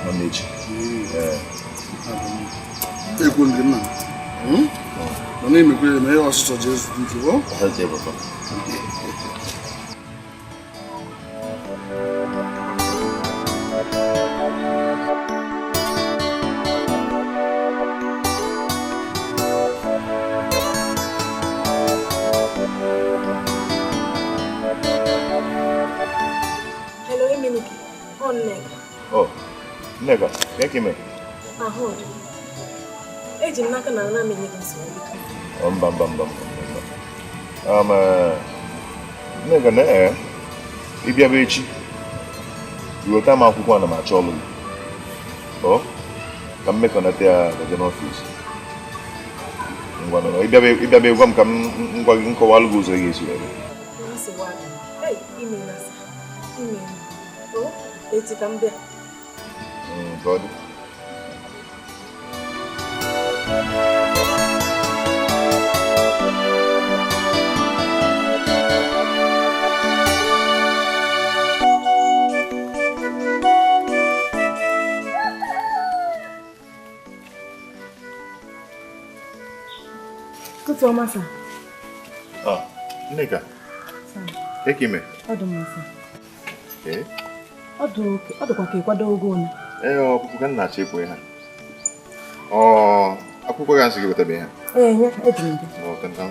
nọ echi. Ekwu ndị nna m nọ na-emekwere na ihe ọsụsọ ji ezute ike. Hello, Emenike. Oh, Nneka. Oh, Nneka, kee ka ị mere? Ahụ dị. Eji m n'aka na ana m enye gị nsogbu. Oh, mba mba mba mba. Nneka na ị bịaba echi weta m akwụkwọ ana m achọ ọlụ gị. Ọ ka m mekọnata ya gaje n'ọfịs. Ngwa nọ, ị bịaba gwa m ka m ngwa gị nkọwalụ gị ụzọ ị ga-esi wee. Nsogbu adị. Ei, ime na asa. Ime. Oh, echi ka m bịa. Ka ọ dị. Ụtụtụ ọma sir. Ah, Nneka. Kee ka ị mere? Ọ dị mma sir. Ọ dịkwa ka ịkwado ogo ole? Ee, ọkpụkpụ ka m na-achọ ịpụ ihe. Ọ akwụkwọ ya nsị gị wetabe ihe? Ee, ya eji m gị. Ọ tanta.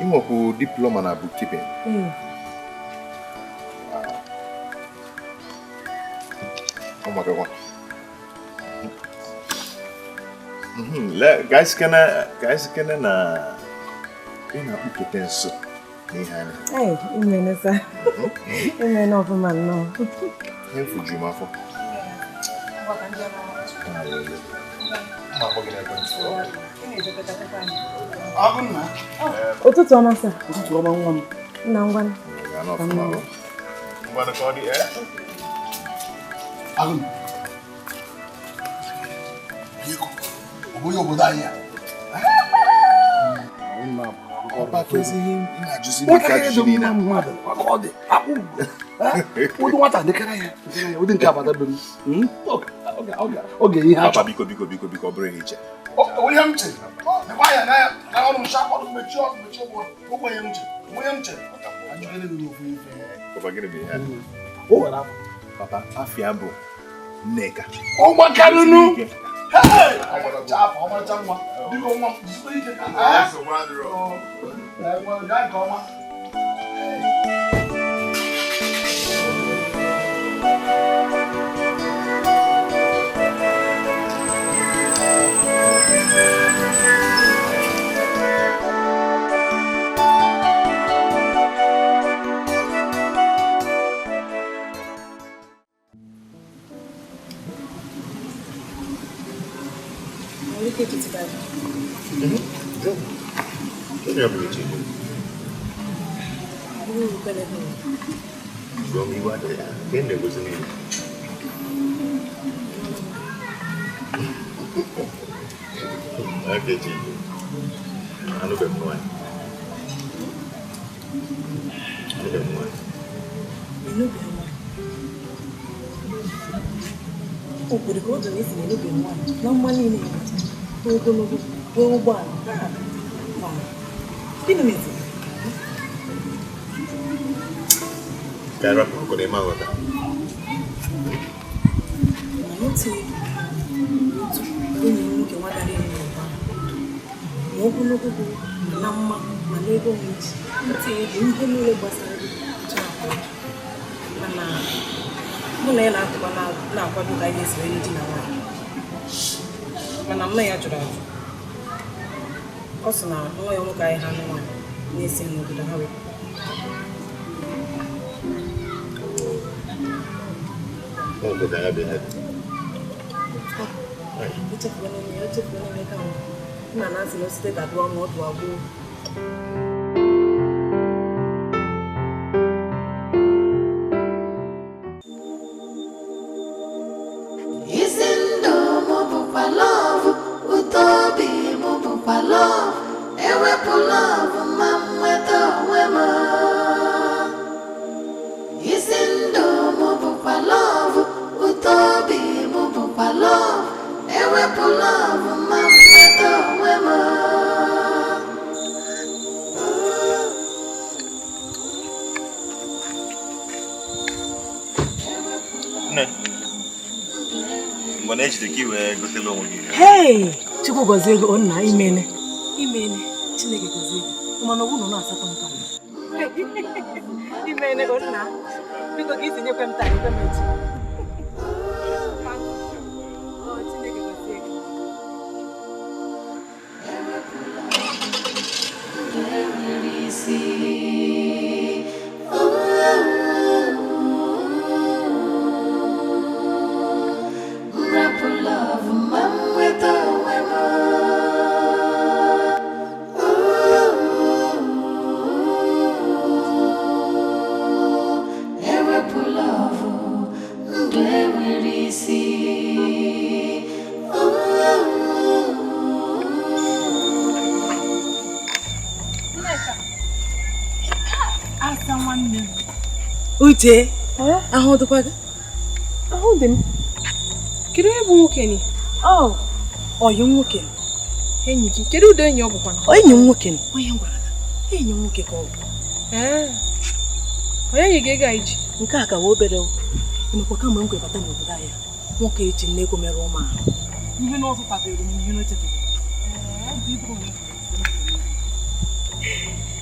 Ị nwekwu diploma na bookkeeping? Ee. Ọ makakwa. Ka anyị na ị na-akpụkete nso n'ihe anya. Ee, imene sa. Imene ọfụma nnọọ. Ihe mfu ju m afọ. Ụtụtụ ọma sir. Ụtụtụ ọma nwa m. Nna ngwa. Ngwanụ ka ọ dị, ee? Agụnna. Ọ bụghị obodo anyị a. Ụdị nwata dịkara ya ụdị nke agbata be m ọ ga-eyi ha achọ. Biko biko biko biko ọ bụrụ ihe iche. Onye m che lekwa anya na ọnụ m sha ọnụ mechie ọnụ mechie ụgbọ onye m che onye m che. Papa, gịnị bụ ihe a? O were afọ. Papa, afịa bụ Nneka. Ọ gbakarịnụ. Ọmarịcha afọ, ọmarịcha nwa. Biko nwa m, jisikwa ike ka gaa nke ọma. ike ịtụtụ gị ajụjụ? Onye ọ bụla iche iche. Iwe ewekwala gị o. Jụọ m, iwe adịghị ya. Nke m na-egosi niile. Nkechi, anụbeghị m nwaanyị. Anụbeghị m nwaanyị. Ịnụbeghị nwaanyị? O kwere ka ọ dị na esi na ịnụbeghị nwaanyị na mma niile ya nwetara, too ogologo, nwee ụgbọala, ma gịnị meziri? Ka anyị rapụ ọkụ na ịma nghọta. Mana otu otu enyi m nwoke nwa dara enyi mgbe ahụ, ma ogologo bụ ma na mma ma n'ego m ji ntị ego ihe niile gbasara gị tụ akwa, mana mụ na ya na-atụkwa na-akwado ka anyị ga-esi wee di na nwaanyị, mana nne ya jụrụ ajụ. Ọ sị na nwa ya nwoke anyị ha nụ nwaanyị na-esi n'obodo ha wepụ. Ọ bụ ka ya bụ ihe dị. Echefuola m ya, echefuola m ebe ahụ. Nna na-asị na osite ga-adụwa ma ọ dụwa gboo. Isi ndụ m bụkwa love, ụtọ obi m bụkwa love. Ewepụ love ma m nweta onwe m. Isi ndụ m bụkwa love, ụtọ obi m bụkwa love. Ewepụ love ma m nweta onwe m. Nne, mgbe na-ejide ka i wee gotela onwe gị ihe. Hei, Chukwu gọzie gị, nna, imene. Imene, Chineke gọzie gị. Mana ọ bụrụ na ọ na-asatọ nka m. Imene, nna. Biko ka isi nyekwe m taa, nyekwe m echi. Ọ, Chineke gọzie gị. Enwere isi. Nrapụ love ma m nweta onwe m. Ewepụ love, ndụ enwere isi. Asa nwanne m. Uche, ahụ dịkwa gị? Ahụ dị m. Kedu onye bụ nwoke ni? Ọ, ọyị m nwoke. Enyi gị. Kedu ụdị enyi ọ bụkwa? Enyi m nwoke. Onye m gwara gị. Enyi m nwoke ka ọ bụ. Ee. Onye nye gị ego a iji? Nke a ka wee obere o. Emekwa kamgbe m kwebata n'obodo anyị a, nwoke eji nne ego mere ụmụ ahụ. Ihe na ọ zụtabere m, ihe na o chetabere.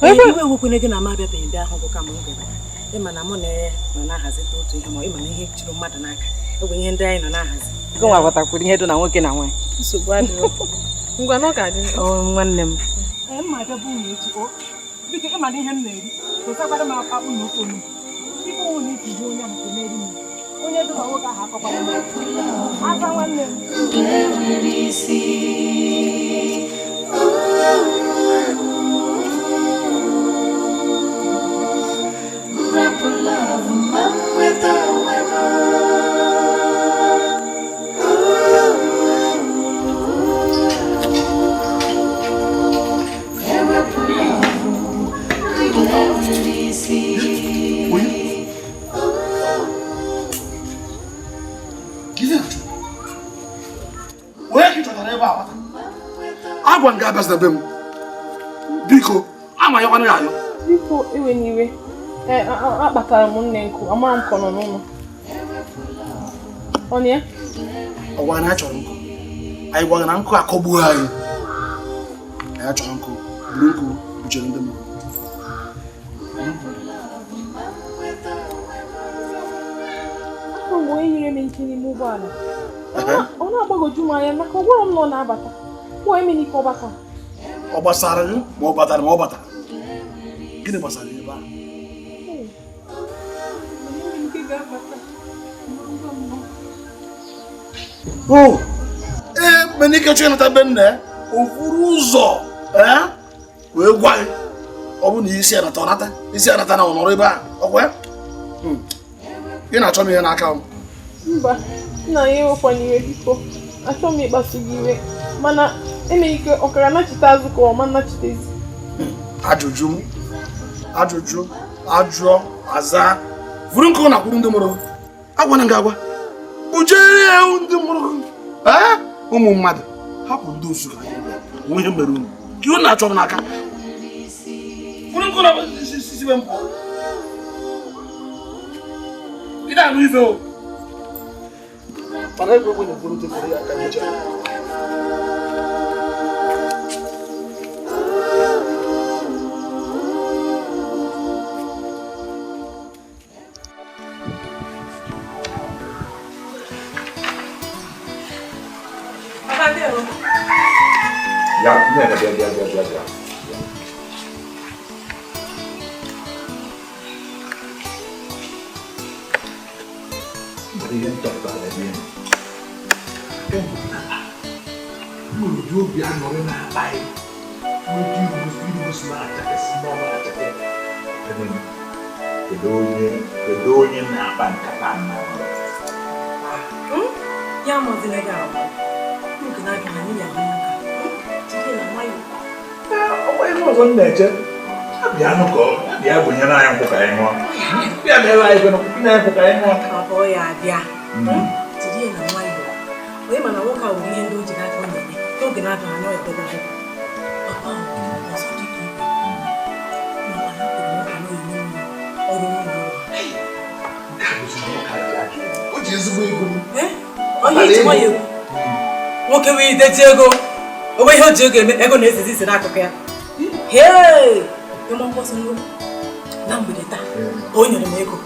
Iwe ewekwene gị na m abịabeghị bịa ahụ bụ kama m kwebata. Ịma na mụ na ya nọ na-ahazite otu ihe, ma ịma na ihe juru mmadụ n'aka. Ọ bụ ihe ndị anyị nọ na-ahazi. Gị nwa ghọtakwuru ihe dị na nwoke na nwaanyị. Nsogbu adịrọ. Ngwa na ọ ga-adị. Ọ, nwanne m. Ee, mma abịa bụ unu echi. O, biko ịma na ihe m na-eri. Gosakwara m akpụ na ofe onugbu. Ife ọnwụ na isi bụ onye ahụ ga-emeri m. Onye dị na nwoke ahụ akọkwara m. Asa nwanne m. Ndụ enwere isi. Nrapụ love ma m nweta onwe m. Ewepụ love, ndụ enwere isi. Onye? Gịnị na-achọ? Onye ka ị chọtara ebe a nwata? Agwa m gị abịazina be m. Biko, amanyekwana ya ayọ. Biko ewe n'iwe. Ee, akpatara m nne nkụ, amara m ka ọ nọ n'ụlọ. Ọ na ya? Ọgwa na achọrọ nkụ. Anyị gwara na nkụ akọgbuo anyị. Anyị achọrọ nkụ, buru nkụ buchere ndị mmadụ. Ahụrụ m onye nyere m ike n'ime ụgbọala. Ọ na-agbagwoju m anya maka ọ gwara m na ọ na-abata. Kwuo Emenike ọgbakọ. Ọ gbasara gị ma ọ batara ma ọ batara. Gịnị gbasara ebe a? Emenike ga-abata. O, Emenike chọrọ ịnata be nna ya, o buru ụzọ wee gwa gị ọ bụ na isi anata ọ nata isi anata na ọ nọrọ ebe a ọkwa ya? Ị na-achọ m ihe n'aka m? Mba, nna ya ewekwana iwe biko. Achọ m ịkpasu gị iwe mana Emenike ọ kara nachite azụ ka ọ ma nnachitezi? Ajụjụ m ajụjụ ajụọ aza vụrụ nkụ na kwuru ndị mụrụ agwana gị agwa ujere ewu ndị mụrụ ụmụ mmadụ hapụ ndị osu ka nwe ihe mere unu ka unu na-achọ m n'aka vụrụ nkụ na sibe m pụọ ị na-anụ ife o mana egwu egwu na-ekwuru tefere ya aka mechaa. Ya, bịa bịa bịa bịa bịa. Nwere ihe nchọpụtara ebe ị nọ. Nwere ụdị obi aṅụrị na-akpa anyị. Nwere irugosi na-achakasị n'ọnwa achake. Kedu onye na-akpa nkata nna? Ya mazila gị ahụ. Oge na-abịa anyị ya ahụ. Ihe ọzọ m na-eche abịa nụ ka bịa gụnyere anyị nkwụ ka anyị ṅụọ bịa bịara anyị nkwụ ka anyị ṅụọ papa ọ ya abịa jiri ya na nwayọọ onye mana nwoke a nwere ihe ndị o ji n'aka ọ na-eme n'oge na-abịa anya ọ edebe anyị papa ọzọ dị ka ibe makwa na kwuru nwoke na oyinye mmiri ọrụ n'ụlọ o ji ezigbo ego onye iji nwayọọ egwu nwoke wee ideji ego onwe ihe o ji ego eme ego na-esezi isi n'akụkụ ya. Hey! Ịma mkpọsọ nro na mgbede taa ka o nyere m ego.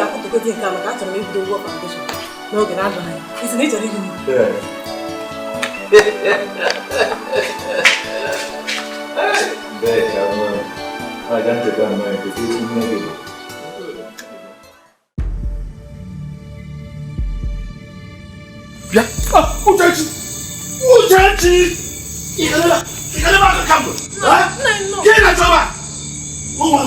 Akwụtụgozi nke a maka achọrọ m ibido ụgwọ foundation n'oge na-adịghị anya. Isi na ị chọrọ iri m? Bịa, Uchechi! Uchechi! Ị ga-ebe aka kamgbe? Gịnị na-achọ ebe a? Ụmụ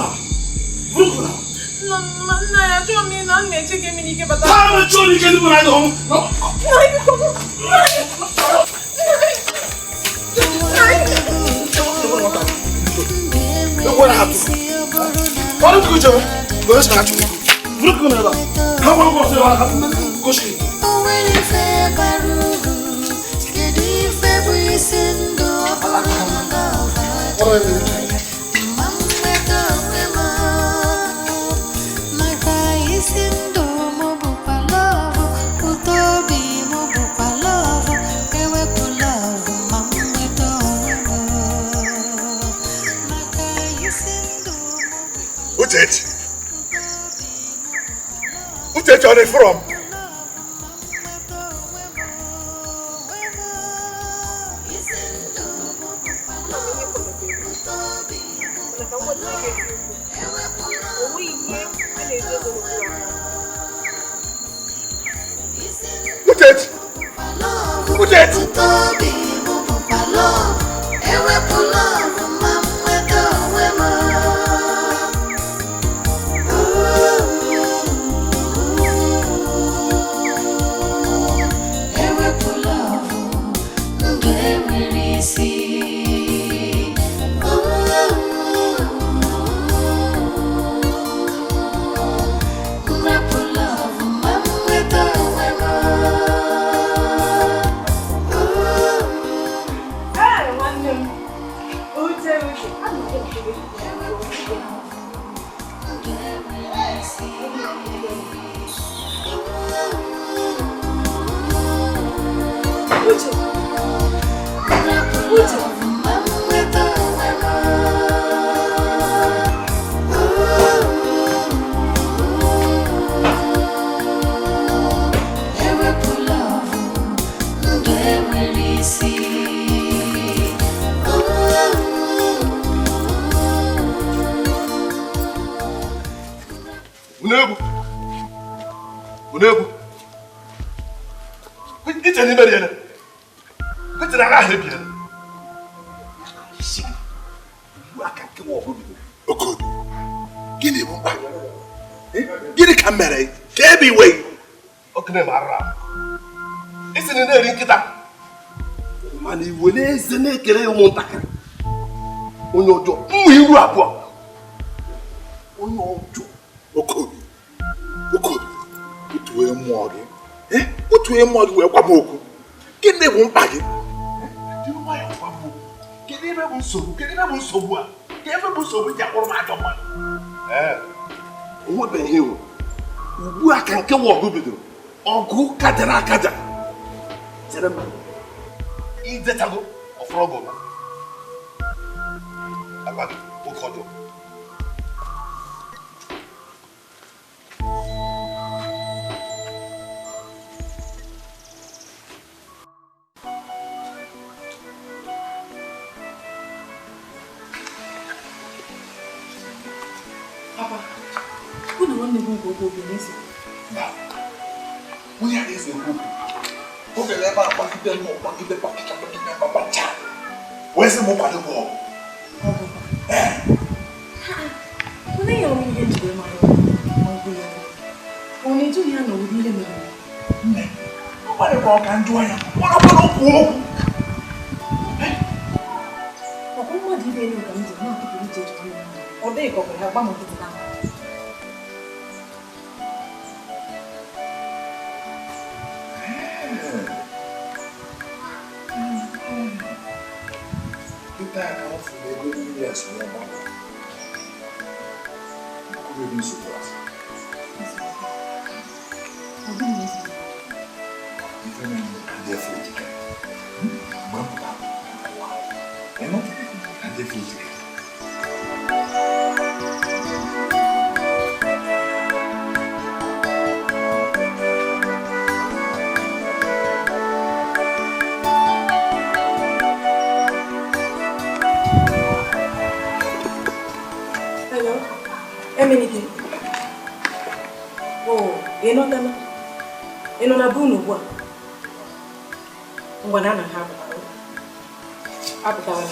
Nna ya achọghị m ịnọ, m na-eche ka Emenike bata. Ha mechie ike ndị mụrụ anyị ọhụụ. Uchechi, Uchechi ọ na-efuru m? Uchechi, Uchechi. See. Onegwu. Iche n'ime riele. Iche na ahụ ebiele. Aka nke nwa ọgụ bido. Okobi, gịnị bụ mkpa? Gịnị ka mere? Ka ebe iwe? Okene mara. Isi na na-eri nkịta. Mana iwere eze na-ekele ụmụntakịrị. Onye ọjọọ, mma iru abụọ. Onye ọjọọ. Okobi, Okobi, otu onye mmụọ gị. Otu onye mmụọ gị wee gwa m okwu. Gịnị bụ mkpa gị? Jiri nwayọọ gwa m okwu. Kedu ebe bụ nsogbu? Kedu ebe bụ nsogbu a? Kedu ebe bụ nsogbu ji akpọrọ m ajọ mmadụ? O nwebeghị ihe nwere. Ugbu a ka nke nwa ọgụ bidoro. Ọgụ kajara akaja. Chere m. Idetago ọfọrọ gị ụba. Agwa gị oke ọjọọ. Papa, unu nwanne gị nke okwu obi n'ezi. Onye a na-ese okwu. O bịara ebe a gbagide m gbagide gbagide gbagide gbacha. Wee sị m kwado m ọgụ. Mana ya onwe ihe njide mara ọgụ ya. Ọ na-ejughị ya na ụdị ihe mere. Nne, ọ gbalịkwa ọka njụ anya. Ọ bụrụ okwu okwu. Ọkwa mmadụ ibe elu ka m ji na-atụpụrụ ije ejiji mmadụ. Ọ dịghị ka ọ kwere agba m nkịtị n'ahụ. Kita ka ọ fụrụ ego niile a si n'ọgba. Ọkụrụ ebe nsogbu asị. Ife na ndị efu ejike. Mgbe m pụtara, ịnụ na ndị efu ejike. Hello, Emenike. Oh, ị nọtala? Ị nọ na be unu ugbu a? Ngwa na ha apụtara.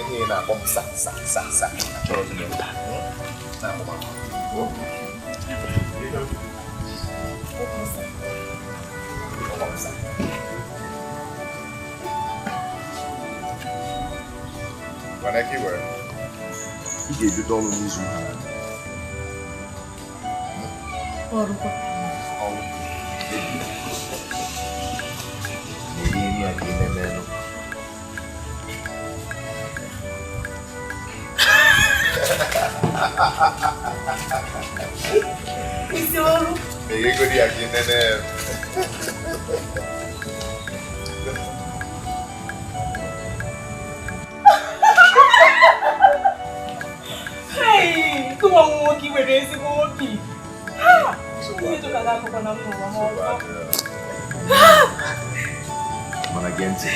Ihe na-akpọ m sa sa sa sa achọrọ m ya. Na-akpọ m. Mana ka ị were, ị ga-ebido ọrụ n'izu ụka na-abịa. Ọrụkwa. Ọrụ. Na-eri nri a ka ị na-emenụ. Isi ọrụ. Meghe ya ka ị nene. Hey, tụwa m nwoke i nwere ezigbo obi. Ha! Chineke jọkọta akụkọ na m n'ụwa m ọzọ. Mana gee ntị,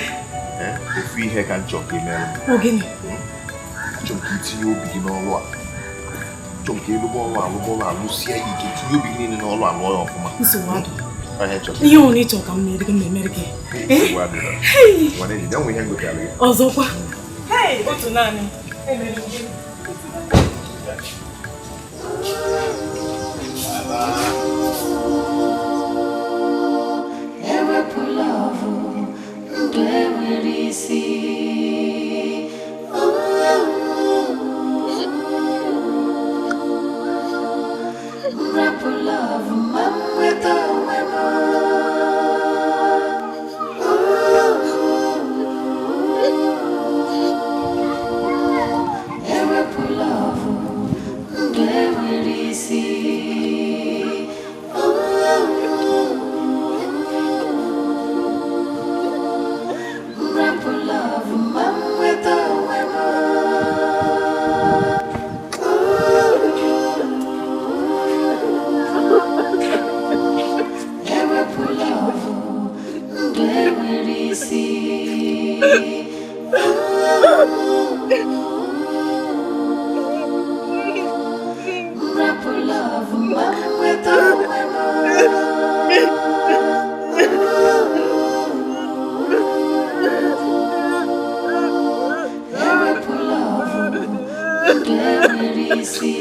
ofu ihe ka m chọrọ ka ị mere m. Ọ gịnị? Achọrọ m ka itinye obi gị n'ọrụ a. Achọrọ m ka ịlụba ọrụ alụba ọrụ alụsie ya ike, tinye obi gị niile n'ọrụ alụọ ya ọfụma. Nsogbu adịghị. Ihe chọrọ. Ihe ọ na-ịchọ ka m mere gị m na-emere gị. Nsogbu adịghị. Nwanne jide nwe ihe m gotere gị. Ọzọkwa. Hey, otu naanị. Emere m gị. Ewepụla ọvụ, ndụ enwere isi. Nrapụla ọvụ ma m nweta onwe m. Ewepụla ọvụ, ndụ enwere isi. Nrapụla Rapụ love ma m nweta onwe m. Ewepụ love, ndụ enwere isi.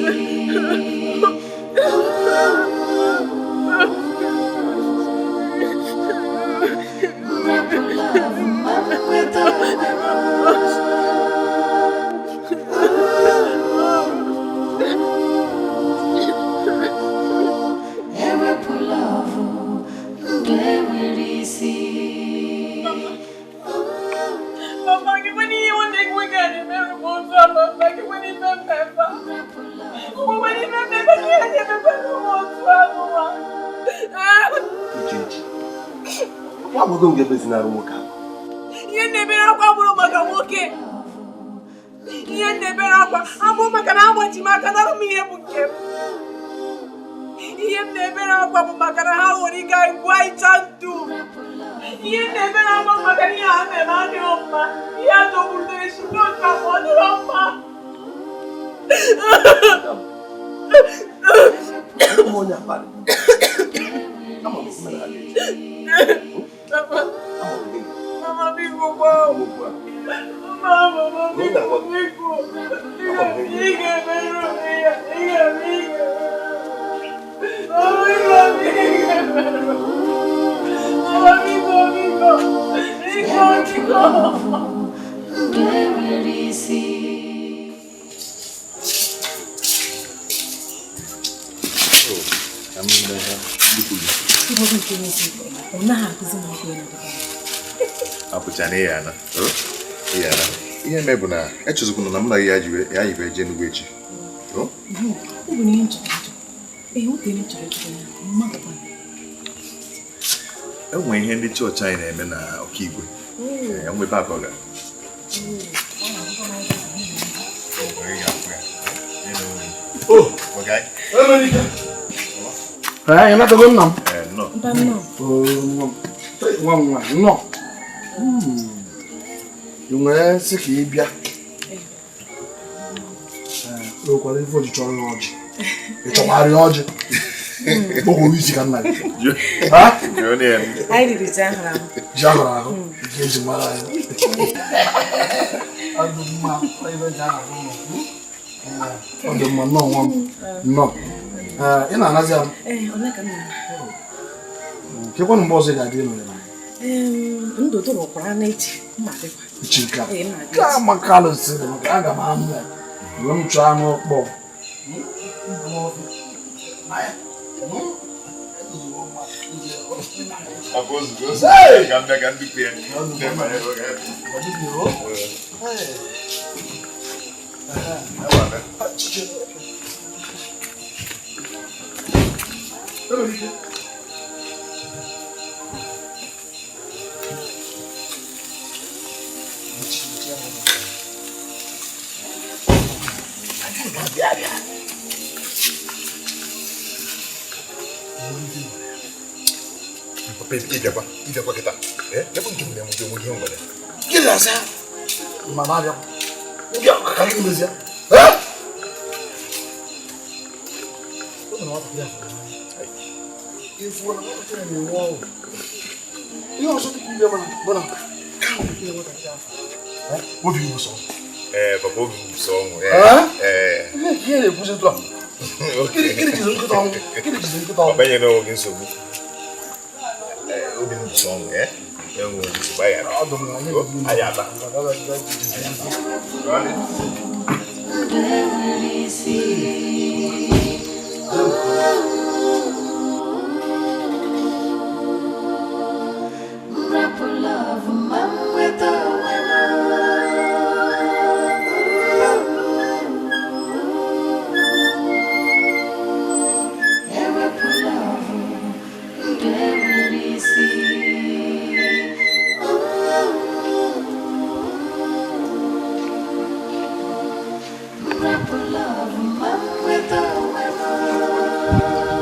Rapụ love ma m nweta onwe m. Ewepụ love, ndụ enwere isi. Papa, gị nwere ihe nwanne gị nwoke a na-emerụ m otu a, papa, gị nwere ife mmemme. Ụmụ nwere ife mmemme ka ihe na-emekwa n'ụmụ otu a n'ụwa. Uchechi, nwa agbọghọ m ga-ebezinara nwoke ahụ. Ihe na-ebere akwa bụrụ maka nwoke. Ihe na-ebere akwa abụrụ maka na agbaji m aka nara m ihe bụ nke m. Ihe m na-ebere akwa bụ maka na ha nwere ike gbuo anyị ndụ. Ihe m na-ebere akwa bụ maka na ihe ha mere adịghị mma. Ihe a jọgburu n'echi n'otu afọ ọ dịrọ mma. Abụ m onye abalị. Ama m omenala gị. Mama, Ama m gị. mama biko gwa m. Okwu a. Mama, mama biko, biko. Ị ga-emerụ m ihe. Ị ga-eme, ị ga-emerụ m. Mama biko, ị ga-emerụ m. Mama biko, biko. Biko, biko. Ndụ enwere isi. Ịbụghị nke n'eziokwu, ọ naghị akụzi m ọkụ ịnọdụ. Apụcha na ịya ana. Ịya ana. Ihe mee bụ na echezokwana na mụ na gị ya yibe eje Enugu echi. Ọ bụ na ihe m chọrọ ịjụ. Ee, otu ihe m chọrọ ịjụ ya, mmadụ kwana. E nwere ihe ndị chọọchị anyị na-eme na Ọkaigwe. Ee, nwe ebe akọ gara. Ee, ịnatago nna m. Ee, nnọọ. Mba nnọọ. Oo, nwa m nwaanyị, nnọọ. I nwee sị ka ị bịa. Ee, o nwekwara ife oji chọrọ ya ọjị. Ị chọkwara ya ọjị? Kpọkwuru isi ka nna gị. Ha? Jụọ na ya. Anyị riri ji ahụrụ ahụ. Ji ahụrụ ahụ nke eji mara anyị. Ọ dị mma, ọ ibe ji ahụ ahụ. Ọ dị mma, nnọọ nwa m. Nnọọ. Ee, ị na-anazi ahụ. Ee, ole ka m na-ana? Kekwanụ mgbe ọzọ ị ga-abịa ịnọnyere anyị? Ndụ dụrụkwara n'echi, mma dịkwa. Echi nke a. Ee, mma dị Nke a maka alụsịrị maka aga m anụ ya. Mgbe m chọọ anụ ọkpọ. Papa, ozugbo ozugbo. Ka m bịa ka m dupu ya. Ndị banyere oge. Papa, ịbịakwa ịbịakwa kịta. Ee, ebe nke m na-enweta onwe ihe m nwere. Gịnị na-asa? Mama abịa. Ndị a ka gịnị mezie? Ee? Ọ bụ na nwatakịrị a fụrụ n'anya. Ịfụ na nwatakịrị a na-enwe ọṅụ. Ihe ọzọ dị ka ibe mana bụ na ka nwatakịrị nwatakịrị afọ. Obi bụ sọ. Ee, papa, obi bụ sọ ọṅụ. Ee? Ee. Ihe na-ekwuzi etu a. Gịnị jizi nkịta ọnwụ? Gịnị jizi nkịta ọnwụ? Papa, nyere onwe gị nsogbu. Ee, obi m bụ sọ ọṅụ, ee. Enwe nsogbu, anyị Ọ dị m na anyị Anyị aba. Ndụ enwere isi. Rapụ love ma m nweta onwe m. Ewepụ love, ndụ enwere isi. Rapụ love ma m nweta onwe m.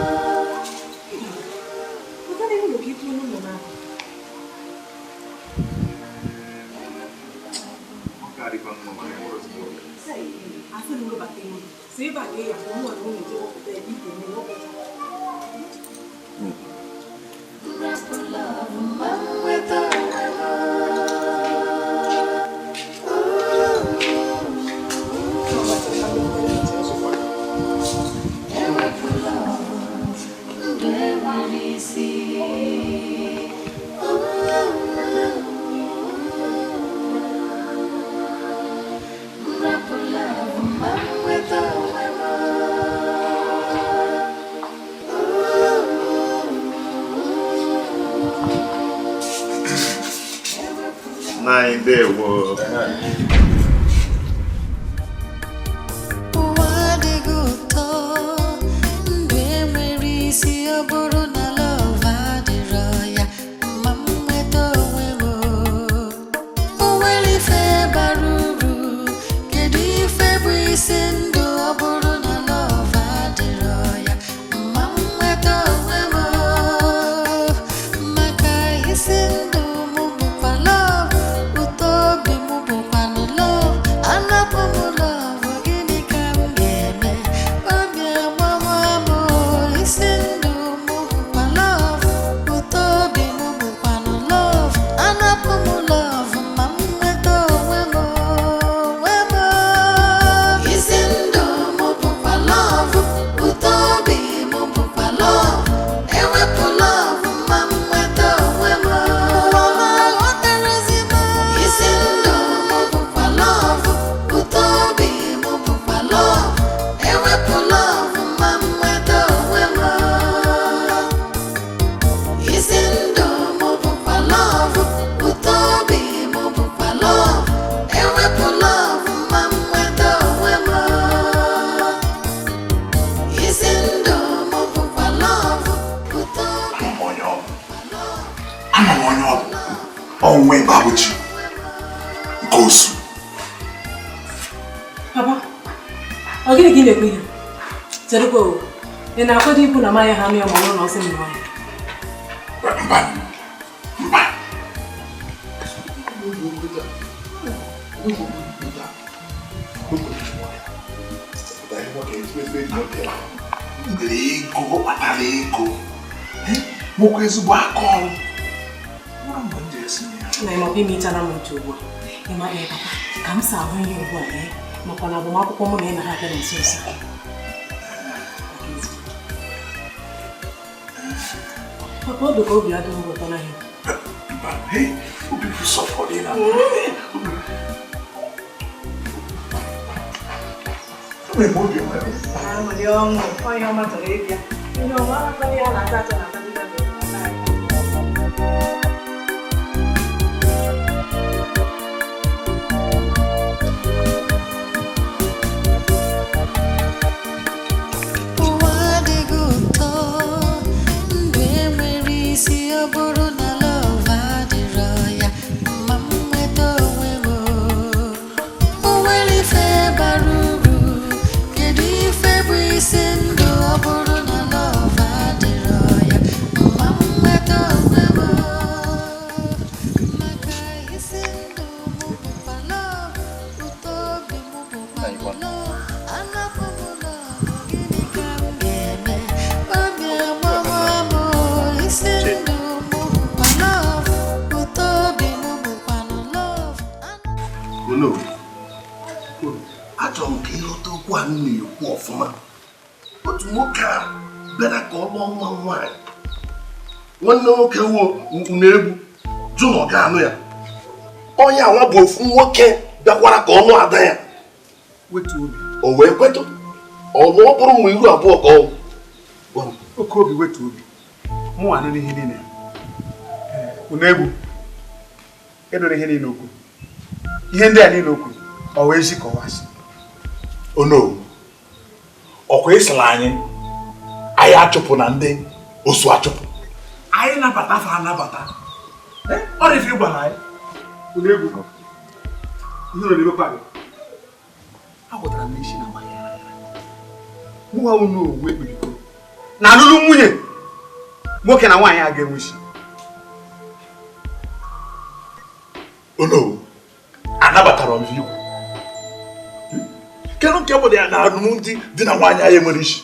Ụwa adịghị ụtọ, ndụ enwere isi ọ bụrụ na love adịrọ ya, ma m nweta onwe m. O nwere ife bara uru, kedu ife bụ isi ndụ ọ bụrụ na love adịrọ ya, ma m nweta onwe m. Maka isi ndụ m bụkwa love, ụtọ obi m bụkwanụ love, anapụ m love, gịnị ka m ga-eme? Obi agbawa m, isi ndụ m bụkwa love, ụtọ obi m bụkwanụ love, anapụ m love, ma m nweta onwe m, onwe m. Isi ndụ m bụkwa love, ụtọ obi m bụkwa love, ewepụ love, ma m nweta onwe m. Ụwa m aghọtarazi m. Isi ndụ m bụkwa love, ụtọ obi m bụkwa love, ewepụ love, ma m nweta onwe m. Isi ndụ m bụkwa love, ụtọ obi m bụkwa love, ewepụ love, ma m nweta onwe m. Isi ndụ m bụkwa love, ụtọ obi Ama m onye ọ bụ. Ama m onye ọ bụ. Ọnwa ebe abụchi nke osu. Papa, ọ gịnị ka ị na-ekwu ihe? Cherekwa o, ị na-akwado ikwu na maya ha anụ ya ma ọ bụrụ na ọ sị m nụọ ya? Mba, mba. Nwere ego, ọ kpatara ego. Nwekwa ezigbo aka ọrụ. Mara mgbe m ji esi ya. Na ịmakwa ime ịchara m ntị ugbu a. Ịma ee papa, ka m si ahụ ihe ugbu a ee, makwa na agbamakwụkwọ mụ na ị nara abịa na nso nso. Papa, ọ dị ka obi adịghị m ụtọ n'ahịa. Mba, hey, obi bụ sọfọ dị na. Enwere m obi ọma. Aṅụrị ọṅụ, onye ọma chọrọ ịbịa. Ihe ọma akpọrọ ya na-acha acha na Ụwa adịghị ụtọ, ndụ enwere isi ọ bụrụ na love adịrọ ya, ma m nweta onwe m. O nwere ife bara uru, kedu ife bụ isi ndụ ọ bụrụ na love adịrọ ya, ma m nweta onwe m. Maka isi ndụ m bụkwa love, ụtọ obi m bụkwa love, anapụ m love, gịnị ka m ga-eme? Obi agbawa m, isi ndụ m bụkwa love, ụtọ obi m bụkwanụ love. Ono, achọrọ m ka ịghọta okwu a m na-ekwu ọfụma. Otu nwoke a bịara ka ọ lụọ nwa m nwaanyị. Nwanne nwoke wuo na-egbu jụ na ọ ga-anụ ya. Onye anwa bụ ofu nwoke bịakwara ka ọ lụọ ada ya. Wetu obi. O wee kwetụ. Ọ lụọ bụrụ mgbe iru abụọ ka ọ gwa m. Oke obi wetu obi. Mụ anụ n'ihe niile. Unu egwu. Edoro ihe niile okwu. Ihe ndị a niile okwu. Ọ wee ezi ka ọ wasị. Ono, ọkwa ịsịla anyị, anyị achụpụ na ndị osu achụpụ. Anyị nabata fa anabata. Ọ dị ife ịgwara anyị. Unu egwu. Ihe ụlọ na-emekwa gị. Agwọtara m n'isi na amaghị ya. Mụnwa unu owu ekpebiko. Na alụlụ nwunye nwoke na nwaanyị a ga-enwe isi. Ono, anabatara m ikwu. Kedu nke bụ ya na alụmdi di na nwaanyị anyị nwere isi?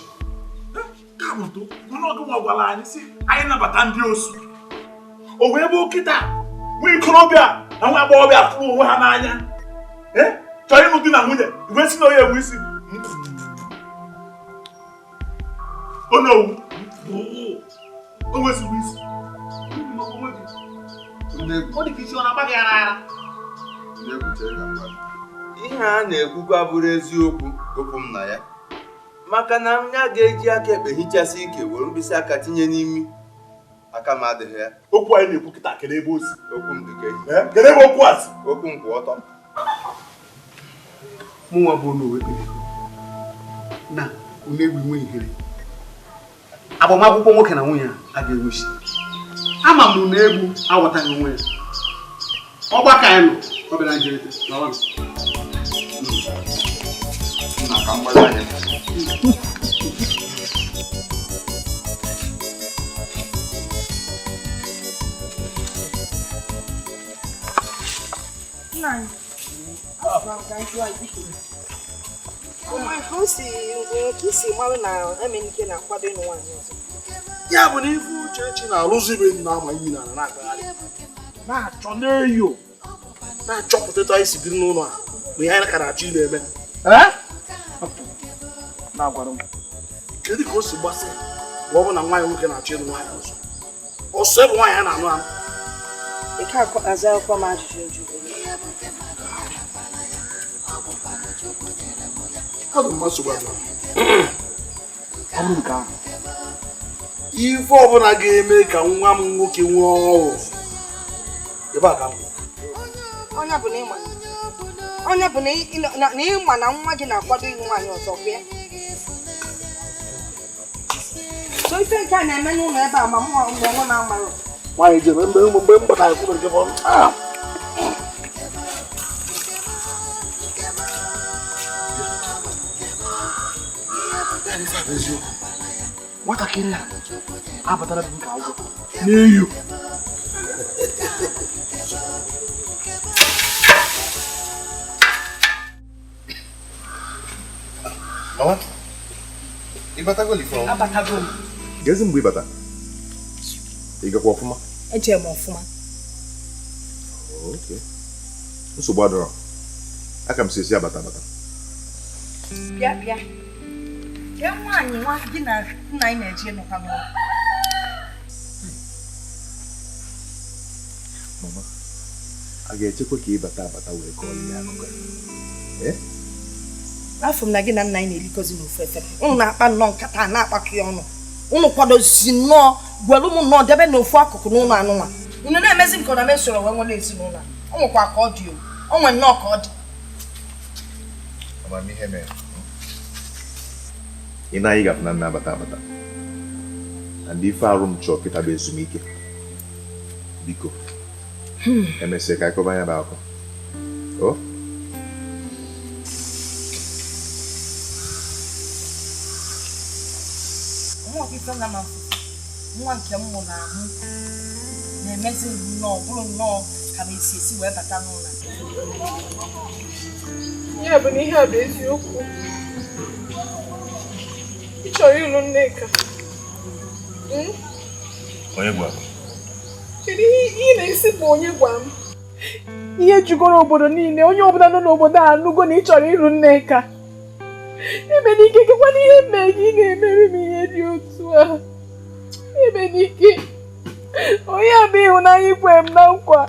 Ka bụ to, mana ọgụ nwa gwara anyị sị anyị nabata ndị osu. O wee bụ kịta nwa ikorobịa na nwa agbọghọbịa fụrụ onwe ha n'anya. Chọrọ ịnụ di na nwunye, iwe si na onye enwe isi. Onowu, o nwesịrị isi. Ọ dị ka isi ọ na-agba gị ara ara. Ihe a na-ekwukwa bụrụ eziokwu okwu m na ya maka na nya ga-eji aka ekpe hichasị ike were mkpịsị aka tinye n'imi aka m adịghị ya. Okwu anyị na-ekwu kịta kedu ebe o si? Okwu m dị ka ehi. Kedu ebe okwu a si? Okwu m kwụ ọtọ. Mụnwa bụ Onowu ekpebego na unu egwu nwe ihere. Agbamakwụkwọ nwoke na nwunye a ga-enwe isi. Ama m na unu egwu aghọtaghị onwe ya. Ọgbakọ anyị nọ, ọ bịara njerịta. Lawa m. Nna ka m gbara anya. Nna anyị, asịkwa m ka m jụọ gị biko. Ka o si ka isi marụ na Emenike na-akwado ịnụ nwaanyị ọzọ. Ya bụ na ife Uchechi na-arụzi ibe na-ama iyi na na-akpagharị na-achọ n'eyo na-achọpụta etu anyị si biri n'ụlọ a na ihe anyị ka na-achọ ị na-eme. Na-agwara m kedu ka o si gbasa ma ọ bụ na nwaanyị nwoke na-achọ ịnụ nwaanyị ọzọ ọsọ ebe nwaanyị a na-anụ anụ. Ike azaghịkwa m ajụjụ njụ. Ọ dị mma nsogbu adịghị. Ọ bụrụ nke ahụ, ife ọbụla ga-eme ka nwa m nwoke nwee ọrụ ebe a ka m. Onye bụ na ịma onye bụ na ịma na nwa gị na-akwado ịnụ nwaanyị ọzọ kwa ya. So ife nke a na-eme n'ụlọ ebe a ma mụ onwe m amarọ. Nwaanyị jebe mgbe m batara kwuru nke fọrọ. Eziokwu nwatakịrị a abatara m ka agwọ n'eyo. Mama, ị batago lifọ? Abatago m. Gezi mgbe ị bata? Ị gakwa ọfụma? Eje m ọfụma. Okay. Nsogbu adọrọ. Aka m si esi abata abata. Bịa bịa. Ke nwaanyị nwa gị na nna anyị na-eje ịnụkwa n'ụlọ. Mama, a ga-echekwa ka ị bata abata wee kọọ ihe akụkọ ya. Afọ m na gị na nna anyị na-erikọzi n'ofu efere. Unu na-akpa nnọọ nkata na-akpakọ ya ọnụ. Unu kwadozi nnọọ gwere ụmụ nnọọ debe n'ofu akụkụ n'ụlọ anụnwa. Unu na-emezi nke ọ na m esoro wee nwere ezinụlọ a. O nwekwa ka ọ dị o. O nwere nnọọ ka ọ dị. Amamihe mere. Ị na-anyị gafụ na nna abata abata. Na ndị ife arụ m chọọ kịta bụ ezumike. Biko. Emesịa ka akọba anya bụ akọ. O? Nwa nke m mụ na-ahụ na-emezi nnọọ bụrụ nnọọ ka m esi esi wee bata n'ụlọ. Ya bụ na ihe a bụ eziokwu. Ị chọrọ ịlụ Nneka? Onye gwa m? Kedu ihe ị na-esi bụ onye gwa m? Ihe jugoro obodo niile, onye ọbụla nọ n'obodo a anụgo na ị chọrọ ịlụ Nneka. Emenike, kekwana ihe mee gị na-emere m ihe dị otu a. Emenike, onye a bụ ịhụnanya ikwe m na nkwa.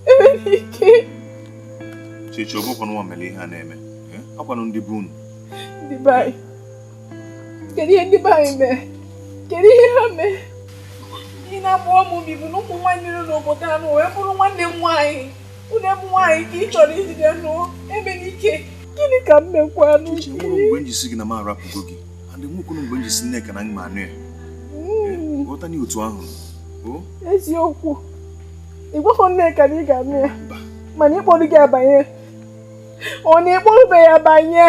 Emenike. Chichi, ọ bụkwanụ nwa mere ihe a na-eme. Ọkwanụ ndị be unu. Ndị be anyị. Kedu ihe ndị be anyị mee? Kedu ihe ha mee? Ị na-agba m obi bụ na ụmụ nwaanyị niile n'obodo a wee bụrụ nwanne m nwaanyị. Unu ebu nwaanyị ka ị chọrọ ijide nụọ. Emenike, gịnị ka m mekwanụ? Chichi, nwere mgbe m ji si gị na m arapụgo gị. And nwekwuru mgbe m ji si Nneka na mma anụ ya. Ghọta na otu ahụ. Eziokwu. Ị gwakọ Nneka na ị ga-anụ ya. Mana ịkpọrọ gị abanye. Ọ na-ekpọrụbeghị abanye.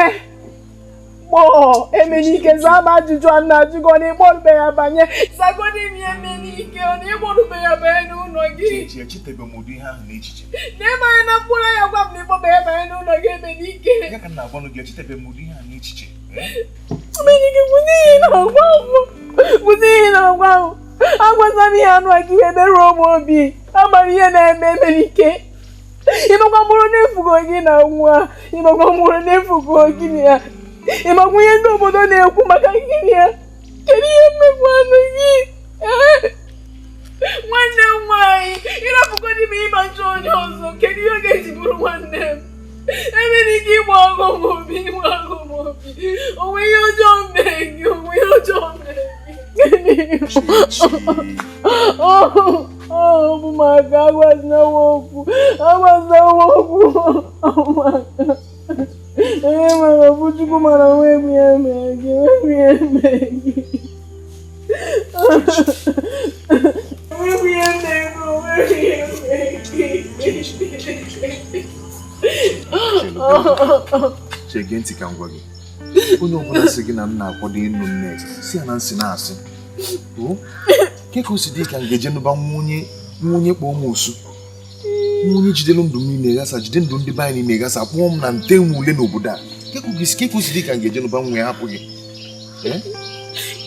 Gbọọ, Emenike, zaa m ajụjụ a na-ajụ gị, ọ na-ekpọrụbeghị abanye. Zagodi m ya, Emenike, ọ na-ekpọrụbeghị abanye n'ụlọ gị. Chichi, echetebe m ụdị ihe ahụ n'echiche. Na-eme anya na mkpụrụ anya gwa m na m banye n'ụlọ gị Emenike. Ya ka m na-agwa gị, echetabeghị m ụdị ihe a n'echiche. Emenike, kwụsị ihe na-agwa m. Kwụsị ihe na-agwa m. Agwaza m ihe anụ a ka ihe merụọ m obi. Ama m ihe na-eme Emenike. Ịmakwa mkpụrụ n'efugo gị na nwa. Ịmakwa mkpụrụ n'efugo gị na ya. Ịmakwa ihe ndị obodo na-ekwu maka gị na ya. Kedu ihe mmekwu anụ gị? Nwanne m nwaanyị, ịrapụgodị m ịma nchọ onye ọzọ. Kedu ihe ọ ga-eji bụrụ nwanne m? Emenike, ịgba ọgụ m obi, ịgba ọgụ m obi. Onwe ihe ọjọọ m mere gị, onwe ihe ọjọọ m mere gị. Ọ bụ maka agwazina m okwu, agwazina m okwu. Maka onye mara bụ Chukwu mara onwe m ihe mere gị, onwe m ihe mere gị. Onwe m ihe mere gị, onwe m ihe mere gị. Chege ntị ka m gwa gị. Onye ọbụla sị gị na m na-akwado ịnụ Nneka, si ya na nsị na-asị. Ke ka o si dị ka m ga-eje nụba nwa onye kpọọ m osu, nwa onye jidelu ndụ m niile ghasa, jide ndụ ndị be anyị niile ghasa, kpọọ m na nte nwe ule n'obodo a. Ke ka o si dị ka m ga-eje nụba nwa ya hapụ gị?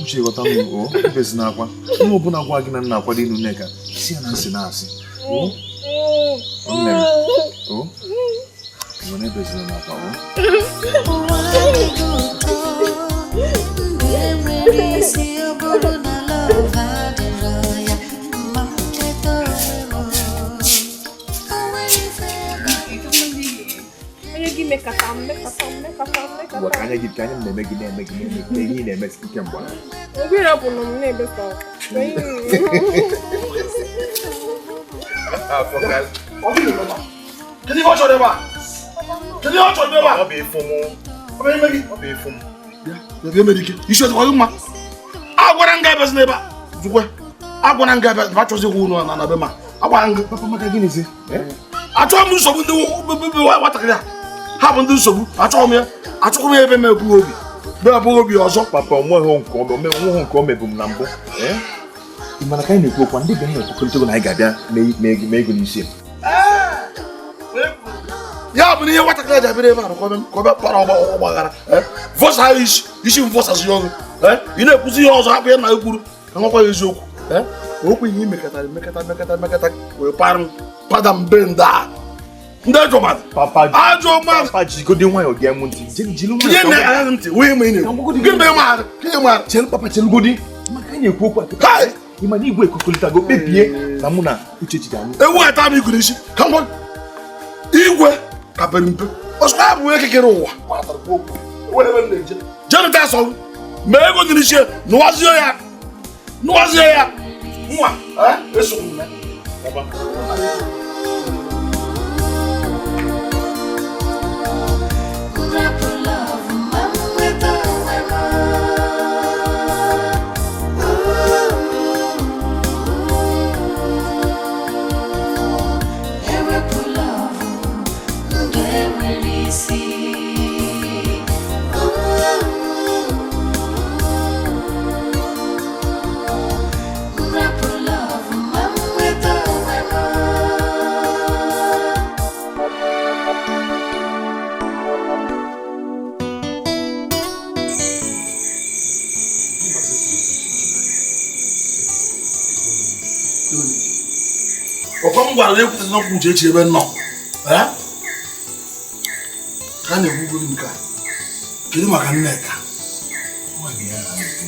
Uche, ghọta m, o ebezi n'akwa. Onye ọbụla gwa gị na m na-akwado ịnụ Nneka, si ya na nsị na-asị. Nne m, o nwere ebezina n'akwa, o. Ụwa adịghị ụtọ, ndụ enwere isi ọ bụrụ na love adịrọ ya. Ma m cheta onwe m, o nwere ife Onye gị mekata m, mekata m, mekata m, mekata Ngwa m. ka anya gị, ka anya m na-eme gị, na-eme gị, na-eme gị, ihe ị na-eme kemgbe. Obi rapụrụ m na-ebesa. Kedu ihe ọ chọrọ ebe a? Kedu ihe ọ chọrọ ebe a? Ọ bụ ịfụ m. Ọ bụ ime gị. Ọ bụ ịfụ m. Bịa, Emenike, isi ọdịkwa gị mma. Agwara m gị abịazi n'ebe a. Jukwe. Agwara m gị abịa, ma chọzi ịhụ unu na be ma. Agwara m gị. Papa, maka gịnịzi? Achọghị m nsogbu ndị nwatakịrị a. Ha bụ ndị nsogbu. Achọghị m ya. Achọghị m ya ebe m ebughị obi. Be abụghị obi ọzọ. Papa, onweghị nke o mebu m na mbụ. Ị mana ka anyị na-ekwu okwu, ndị be ha ekwekọrịtago na anyị ga-abịa mee ego n'isi m. Ya bụ na ihe nwatakịrị ji abịa ebe a bụ ka ọ bịa kpara ọgba aghara. Vọsa isi, isi m vọsasị ọrụ. Ị na-ekwuzi ihe ọzọ, hapụ ya na ekwuru ka nwakwa ya eziokwu. Okwu ihe imekọtara emekọta emekọta emekọta wee para m pada mbe ndị a. Ndị ajọ mmadụ. Ajọ mmadụ. Papa, jigodi nwayọọ gee m ntị. Jiri Tinye nwayọọ. na anya ntị, wee ma ị na-ekwu. Gịnị mere maara? Gịnị maara? Chelu papa, chelugodi. Maka anyị na-ekwu okwu a kịta. Ị ma na igwe ekokọrịtago kpebie na mụ na Uchechi ga-anụ. Ewu ata m igu n'isi. Ka m gwa igwe ka pere mpe. Ọsọ ya bụ ekekere ụwa. Jee asọ ma ego dị n'isi nụwazie ya. Nụwazie ya. Nwa, esogbu m ya. Rapụ love ma m nweta onwe m. Ewepụ love, ndụ enwere isi. Rapụ love ma m nweta onwe m. Ọkwa m gwara na ekwutezi n'okwu Uchechi ebe nọ. Ka a na-ekwugoro nke a. Kedu maka Nneka? Nwaanyị ya na-ekwu.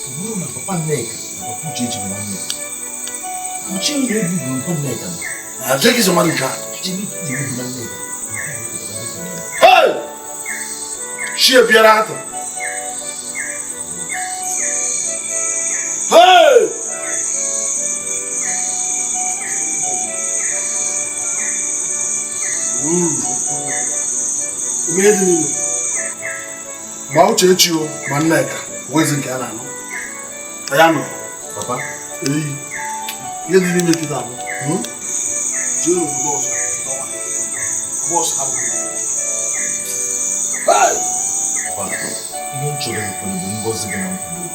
Ọ bụrụ na papa Nneka na papa Uchechi bụ nwanne. Uche na-ebu bụ papa Nneka. Na Jeki so mmadụ nke a. Uche na-ebu na Nneka. Hey! Shi ebiara atụ. Hey! Ihe dị n'ime. Ma Uchechi o, ma Nneka, wezi nke a na-anụ. Ya nọ. Papa, Eyi. Ihe dị n'ime kịta abụ. Jee n'obodo ọzọ. Bọọsụ ha bụ. Hey! papa, ihe m chọrọ bụ ngọzi gị na nkwado gị.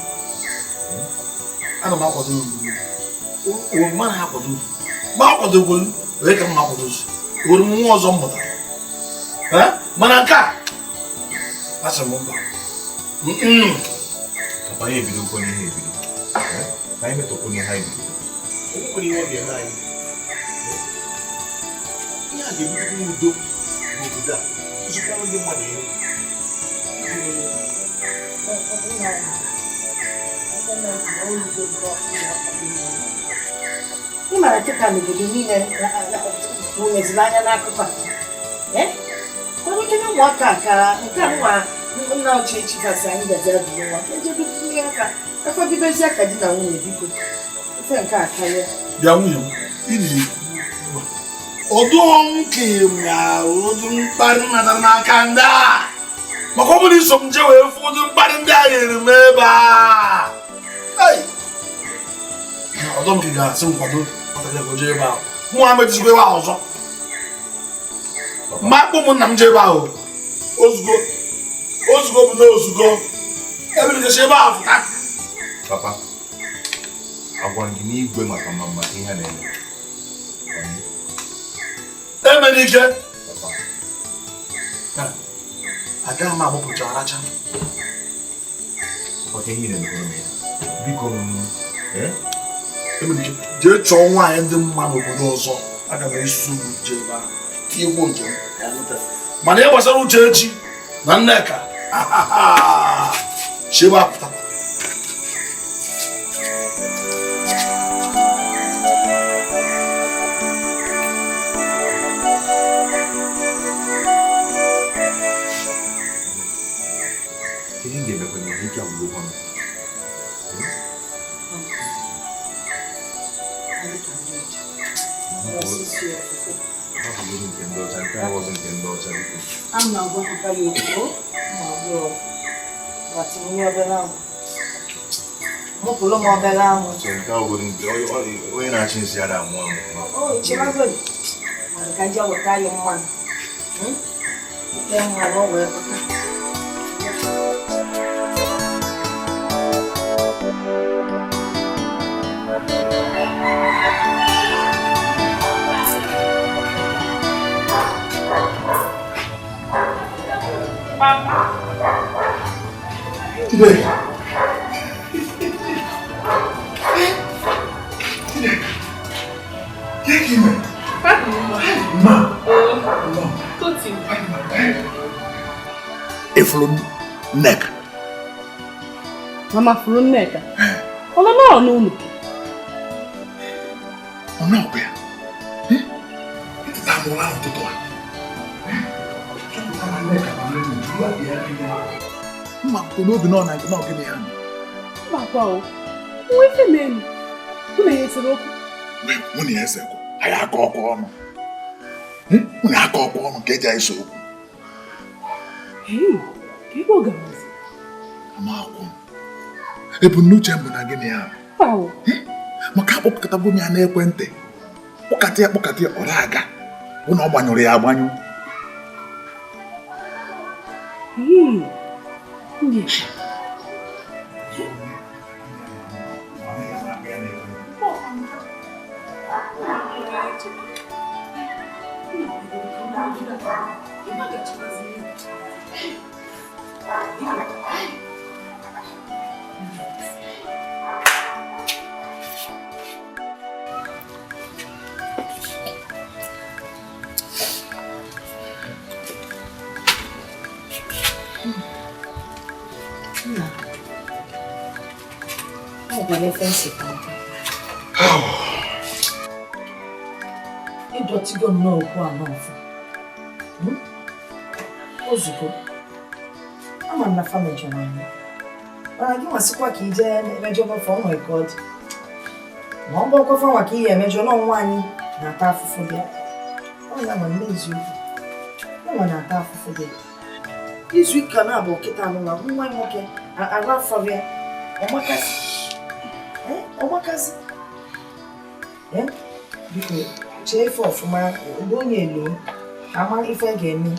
Ana m akwado omume. Ma na akwado. Ma akwado ogolu, onye ka m akwado ozu. Were m nwa ọzọ m mụtara. Mana nke a asị m mba. Papa anyị ebidokwa n'ihe ebido. Ka anyị metọkwa n'ihe anyị bido. O nwekwara ihe ọ ga-eme anyị. Ihe a ga-ebutekwa udo n'obodo a. Kụzikwara ndị mmadụ ihe. Ị mara kịta n'obodo niile wụnyeziri anya n'akụkọ a. Kwadokene ụmụaka ka nke a nwa nna ochie chifasị anyị gazi adụrụ nwa ejebitinye aka akwadobezie aka di na nwunye biko ife nke a karịa. Bịa nwunye m iji ọdụ nke ma ụdị mkparị natara n'aka ndị a maka ọ bụrụ iso m jee wee fụ ụdị mkparị ndị a nyere m ebe a. Ọdọ m ga-asị m kwado nwatakịrị ka o jee ebe ahụ. Mụ ametụzikwa ebe ahụ ọzọ. Ma akpụ ụmụnna m jee ebe ahụ. Ozugbo ozugbo bụ na ozugbo ebiligosi ebe ahụ pụta. Papa, agwara gị n'igwe maka mma ihe a na-eme. Emere ike. Agaghị m agbapụcha aracha. Papa, ihe na-emekọrọ m ya. Biko Emere ike. Jee chọọ nwaanyị ndị mma n'obodo ọzọ. Aga m eso jee ebe ahụ. Tinyekwu njem. Mana ihe gbasara Uchechi na Nneka si ebe a pụta. Ihe ga-emekwa na ike agwụgwọ m. A na-agwa ya okwu ma ọ bụ obere ahụ. Mụpụrụ m obere ahụ. Onye na-achị nsị ya na-amụ amụ. O echebagoro mana ka ndị weta anyị mmanụ. Weta mmanụ o wee pụta. Chineke. Chineke. Kiki me. Ma. Toti. Efuru Nneka. Mama furu Nneka. Ọ nọ n'ụlọ. Ọ nọ ya. Ịtụta m ụra n'ụtụtụ a. Chọpụta na Nneka na nne m juru ya mma nke n'obi nọ na gịnị ya nọ. Mbakwa o. Nwa ife menu. Mụ na ya esere okwu. Mụ na ya esekwu. Anyị aka ọkụ ọnụ. Mụ na aka ọkụ ọnụ ka eji anyị so okwu. Ee, ka ebe ọ gara. Ama akwụ. Ebumnuche m bụ na gịnị ya nọ. Maka akpọkọtagbo m ya n'ekwentị. Kpọkata ya ọ na-aga. Bụ na ọ gbanyụrụ ya agbanyụ. Ịdọtigo nnọọ okwu a n'ọfụ. Ozugbo ama m na fa mejọrọ anyị mana gị nwasịkwa ka ije emejọba fa ọ nwere ka ọ dị ma ọ bụ ọkwa fa nwa ka ihe emejọ na ọnwa anyị na-ata afụfụ bịa ọ ya ma nne eziokwu nwa na-ata afụfụ bịa izu ụka na-abụ kịta anụnwa nwa nwoke arụ afọ bịa ọmakasị ọmakasị biko chee ife ọfụma mgbe onye elo ama ife ga-eme.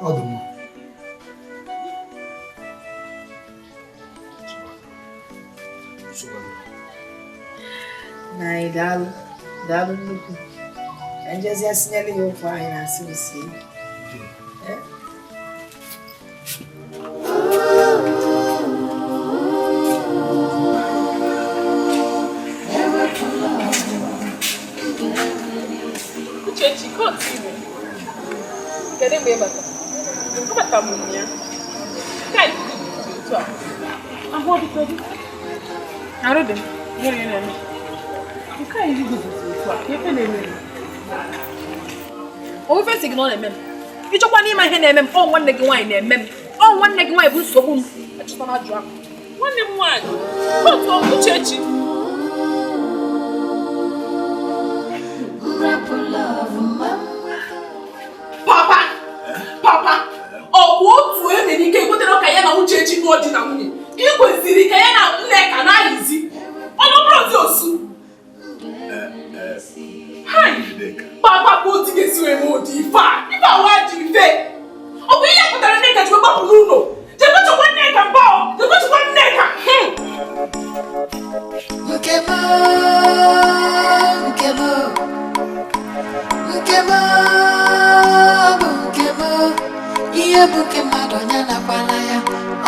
Ọ dị mma. Na daalụ. Daalụ nnukwu. Ka njezie sinyere ya ofe ahụ na-asị m sie. Uchechi, kọtụ igbo. Kedu mgbe ị batara? Abata m ya. Ka ikuku dị otu a. Ahụ ọ dịkwa gị? Arụ dị m. Gịnị na-eme? Nke a ikuku dị otu a. Ka efe na-eme gị? Ofufe si gị na ọ na-eme m. Ịchọkwa n'ịma ihe na-eme m, ọ nwanne gị nwaanyị na-eme m. Ọ nwanne gị nwaanyị bụ nsogbu m. Echọtana ajụ ahụ. Nwanne m nwaanyị. Kọtụ Uchechi. Papa! Papa! Ọ bụ otu Emenike kwetere ka ya na Uchechi nụọ di na nwunye ka ị kwesịrị ka ya na Nneka na-ayịzi ọnụ bụrụzi osu. Hai! Papa ka otu ga-esi wee mee ụdị ife a, ife awa dị mfe. Ọ bụ ihe pụtara Nneka ji gbapụ n'ụlọ. Jekwechukwa Nneka mbọ! Jekwechukwa Nneka! Nke m, nke m, nke m bụ nke m. Ihe bụ nke mmadụ onye nakwala ya.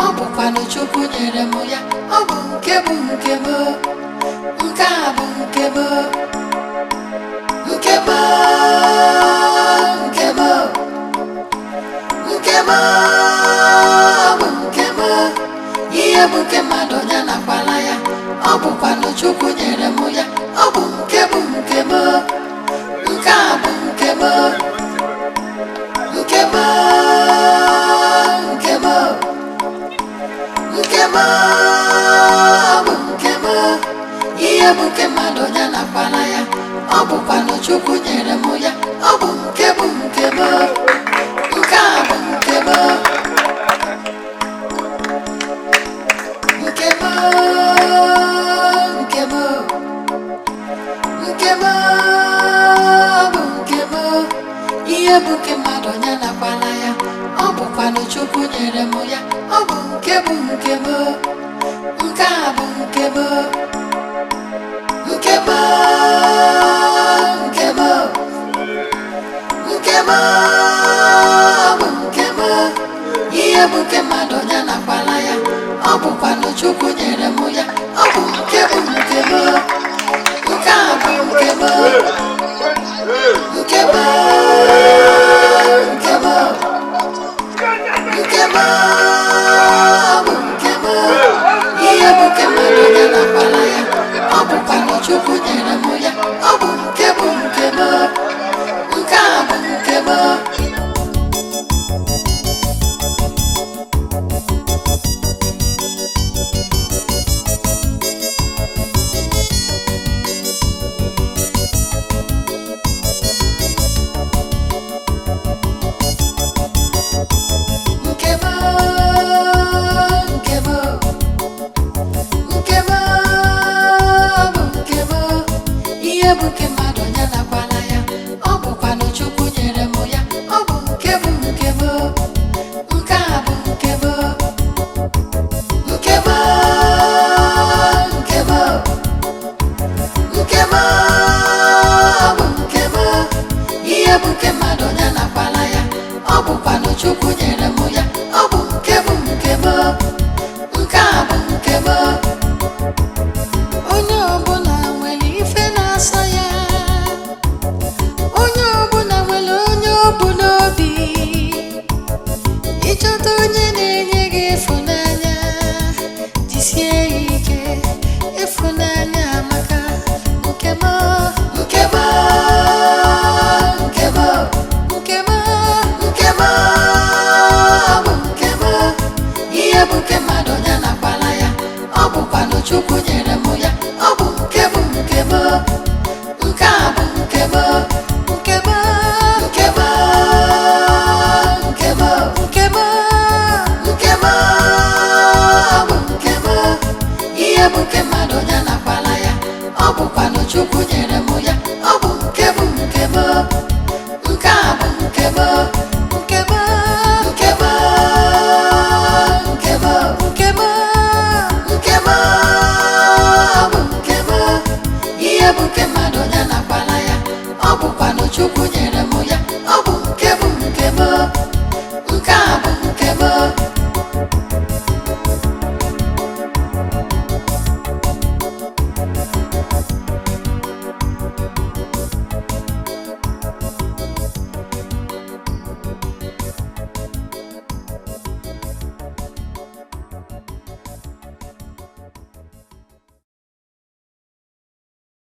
Ọ bụkwanụ Chukwu nyere m ya. Ọ bụ nke bụ nke m. Nke a bụ nke m. Nke m, nke m, nke m bụ nke m. Ihe bụ nke mmadụ onye nakwala ya. Ọ bụkwanụ Chukwu nyere m ya. Ọ bụ nke bụ nke m. Nke a bụ nke m. Nke m, nke m, nke m bụ nke m. Ihe bụ nke mmadụ onye nakwala ya. Ọ bụkwanụ Chukwu nyere m ya. Ọ bụ nke bụ nke m. Nke a bụ nke m. Nke m, nke m, nke m bụ nke m. Ihe bụ nke mmadụ onye nakwala ya. Ọ bụkwanụ Chukwu nyere m ya. Ọ bụ nke bụ nke m. Nke a bụ nke m. Nke m, nke m, nke m bụ nke m. Ihe bụ nke mmadụ onye nakwala ya. Ọ bụkwanụ Chukwu nyere m ya. Ọ bụ nke bụ nke m. Nke a bụ nke m.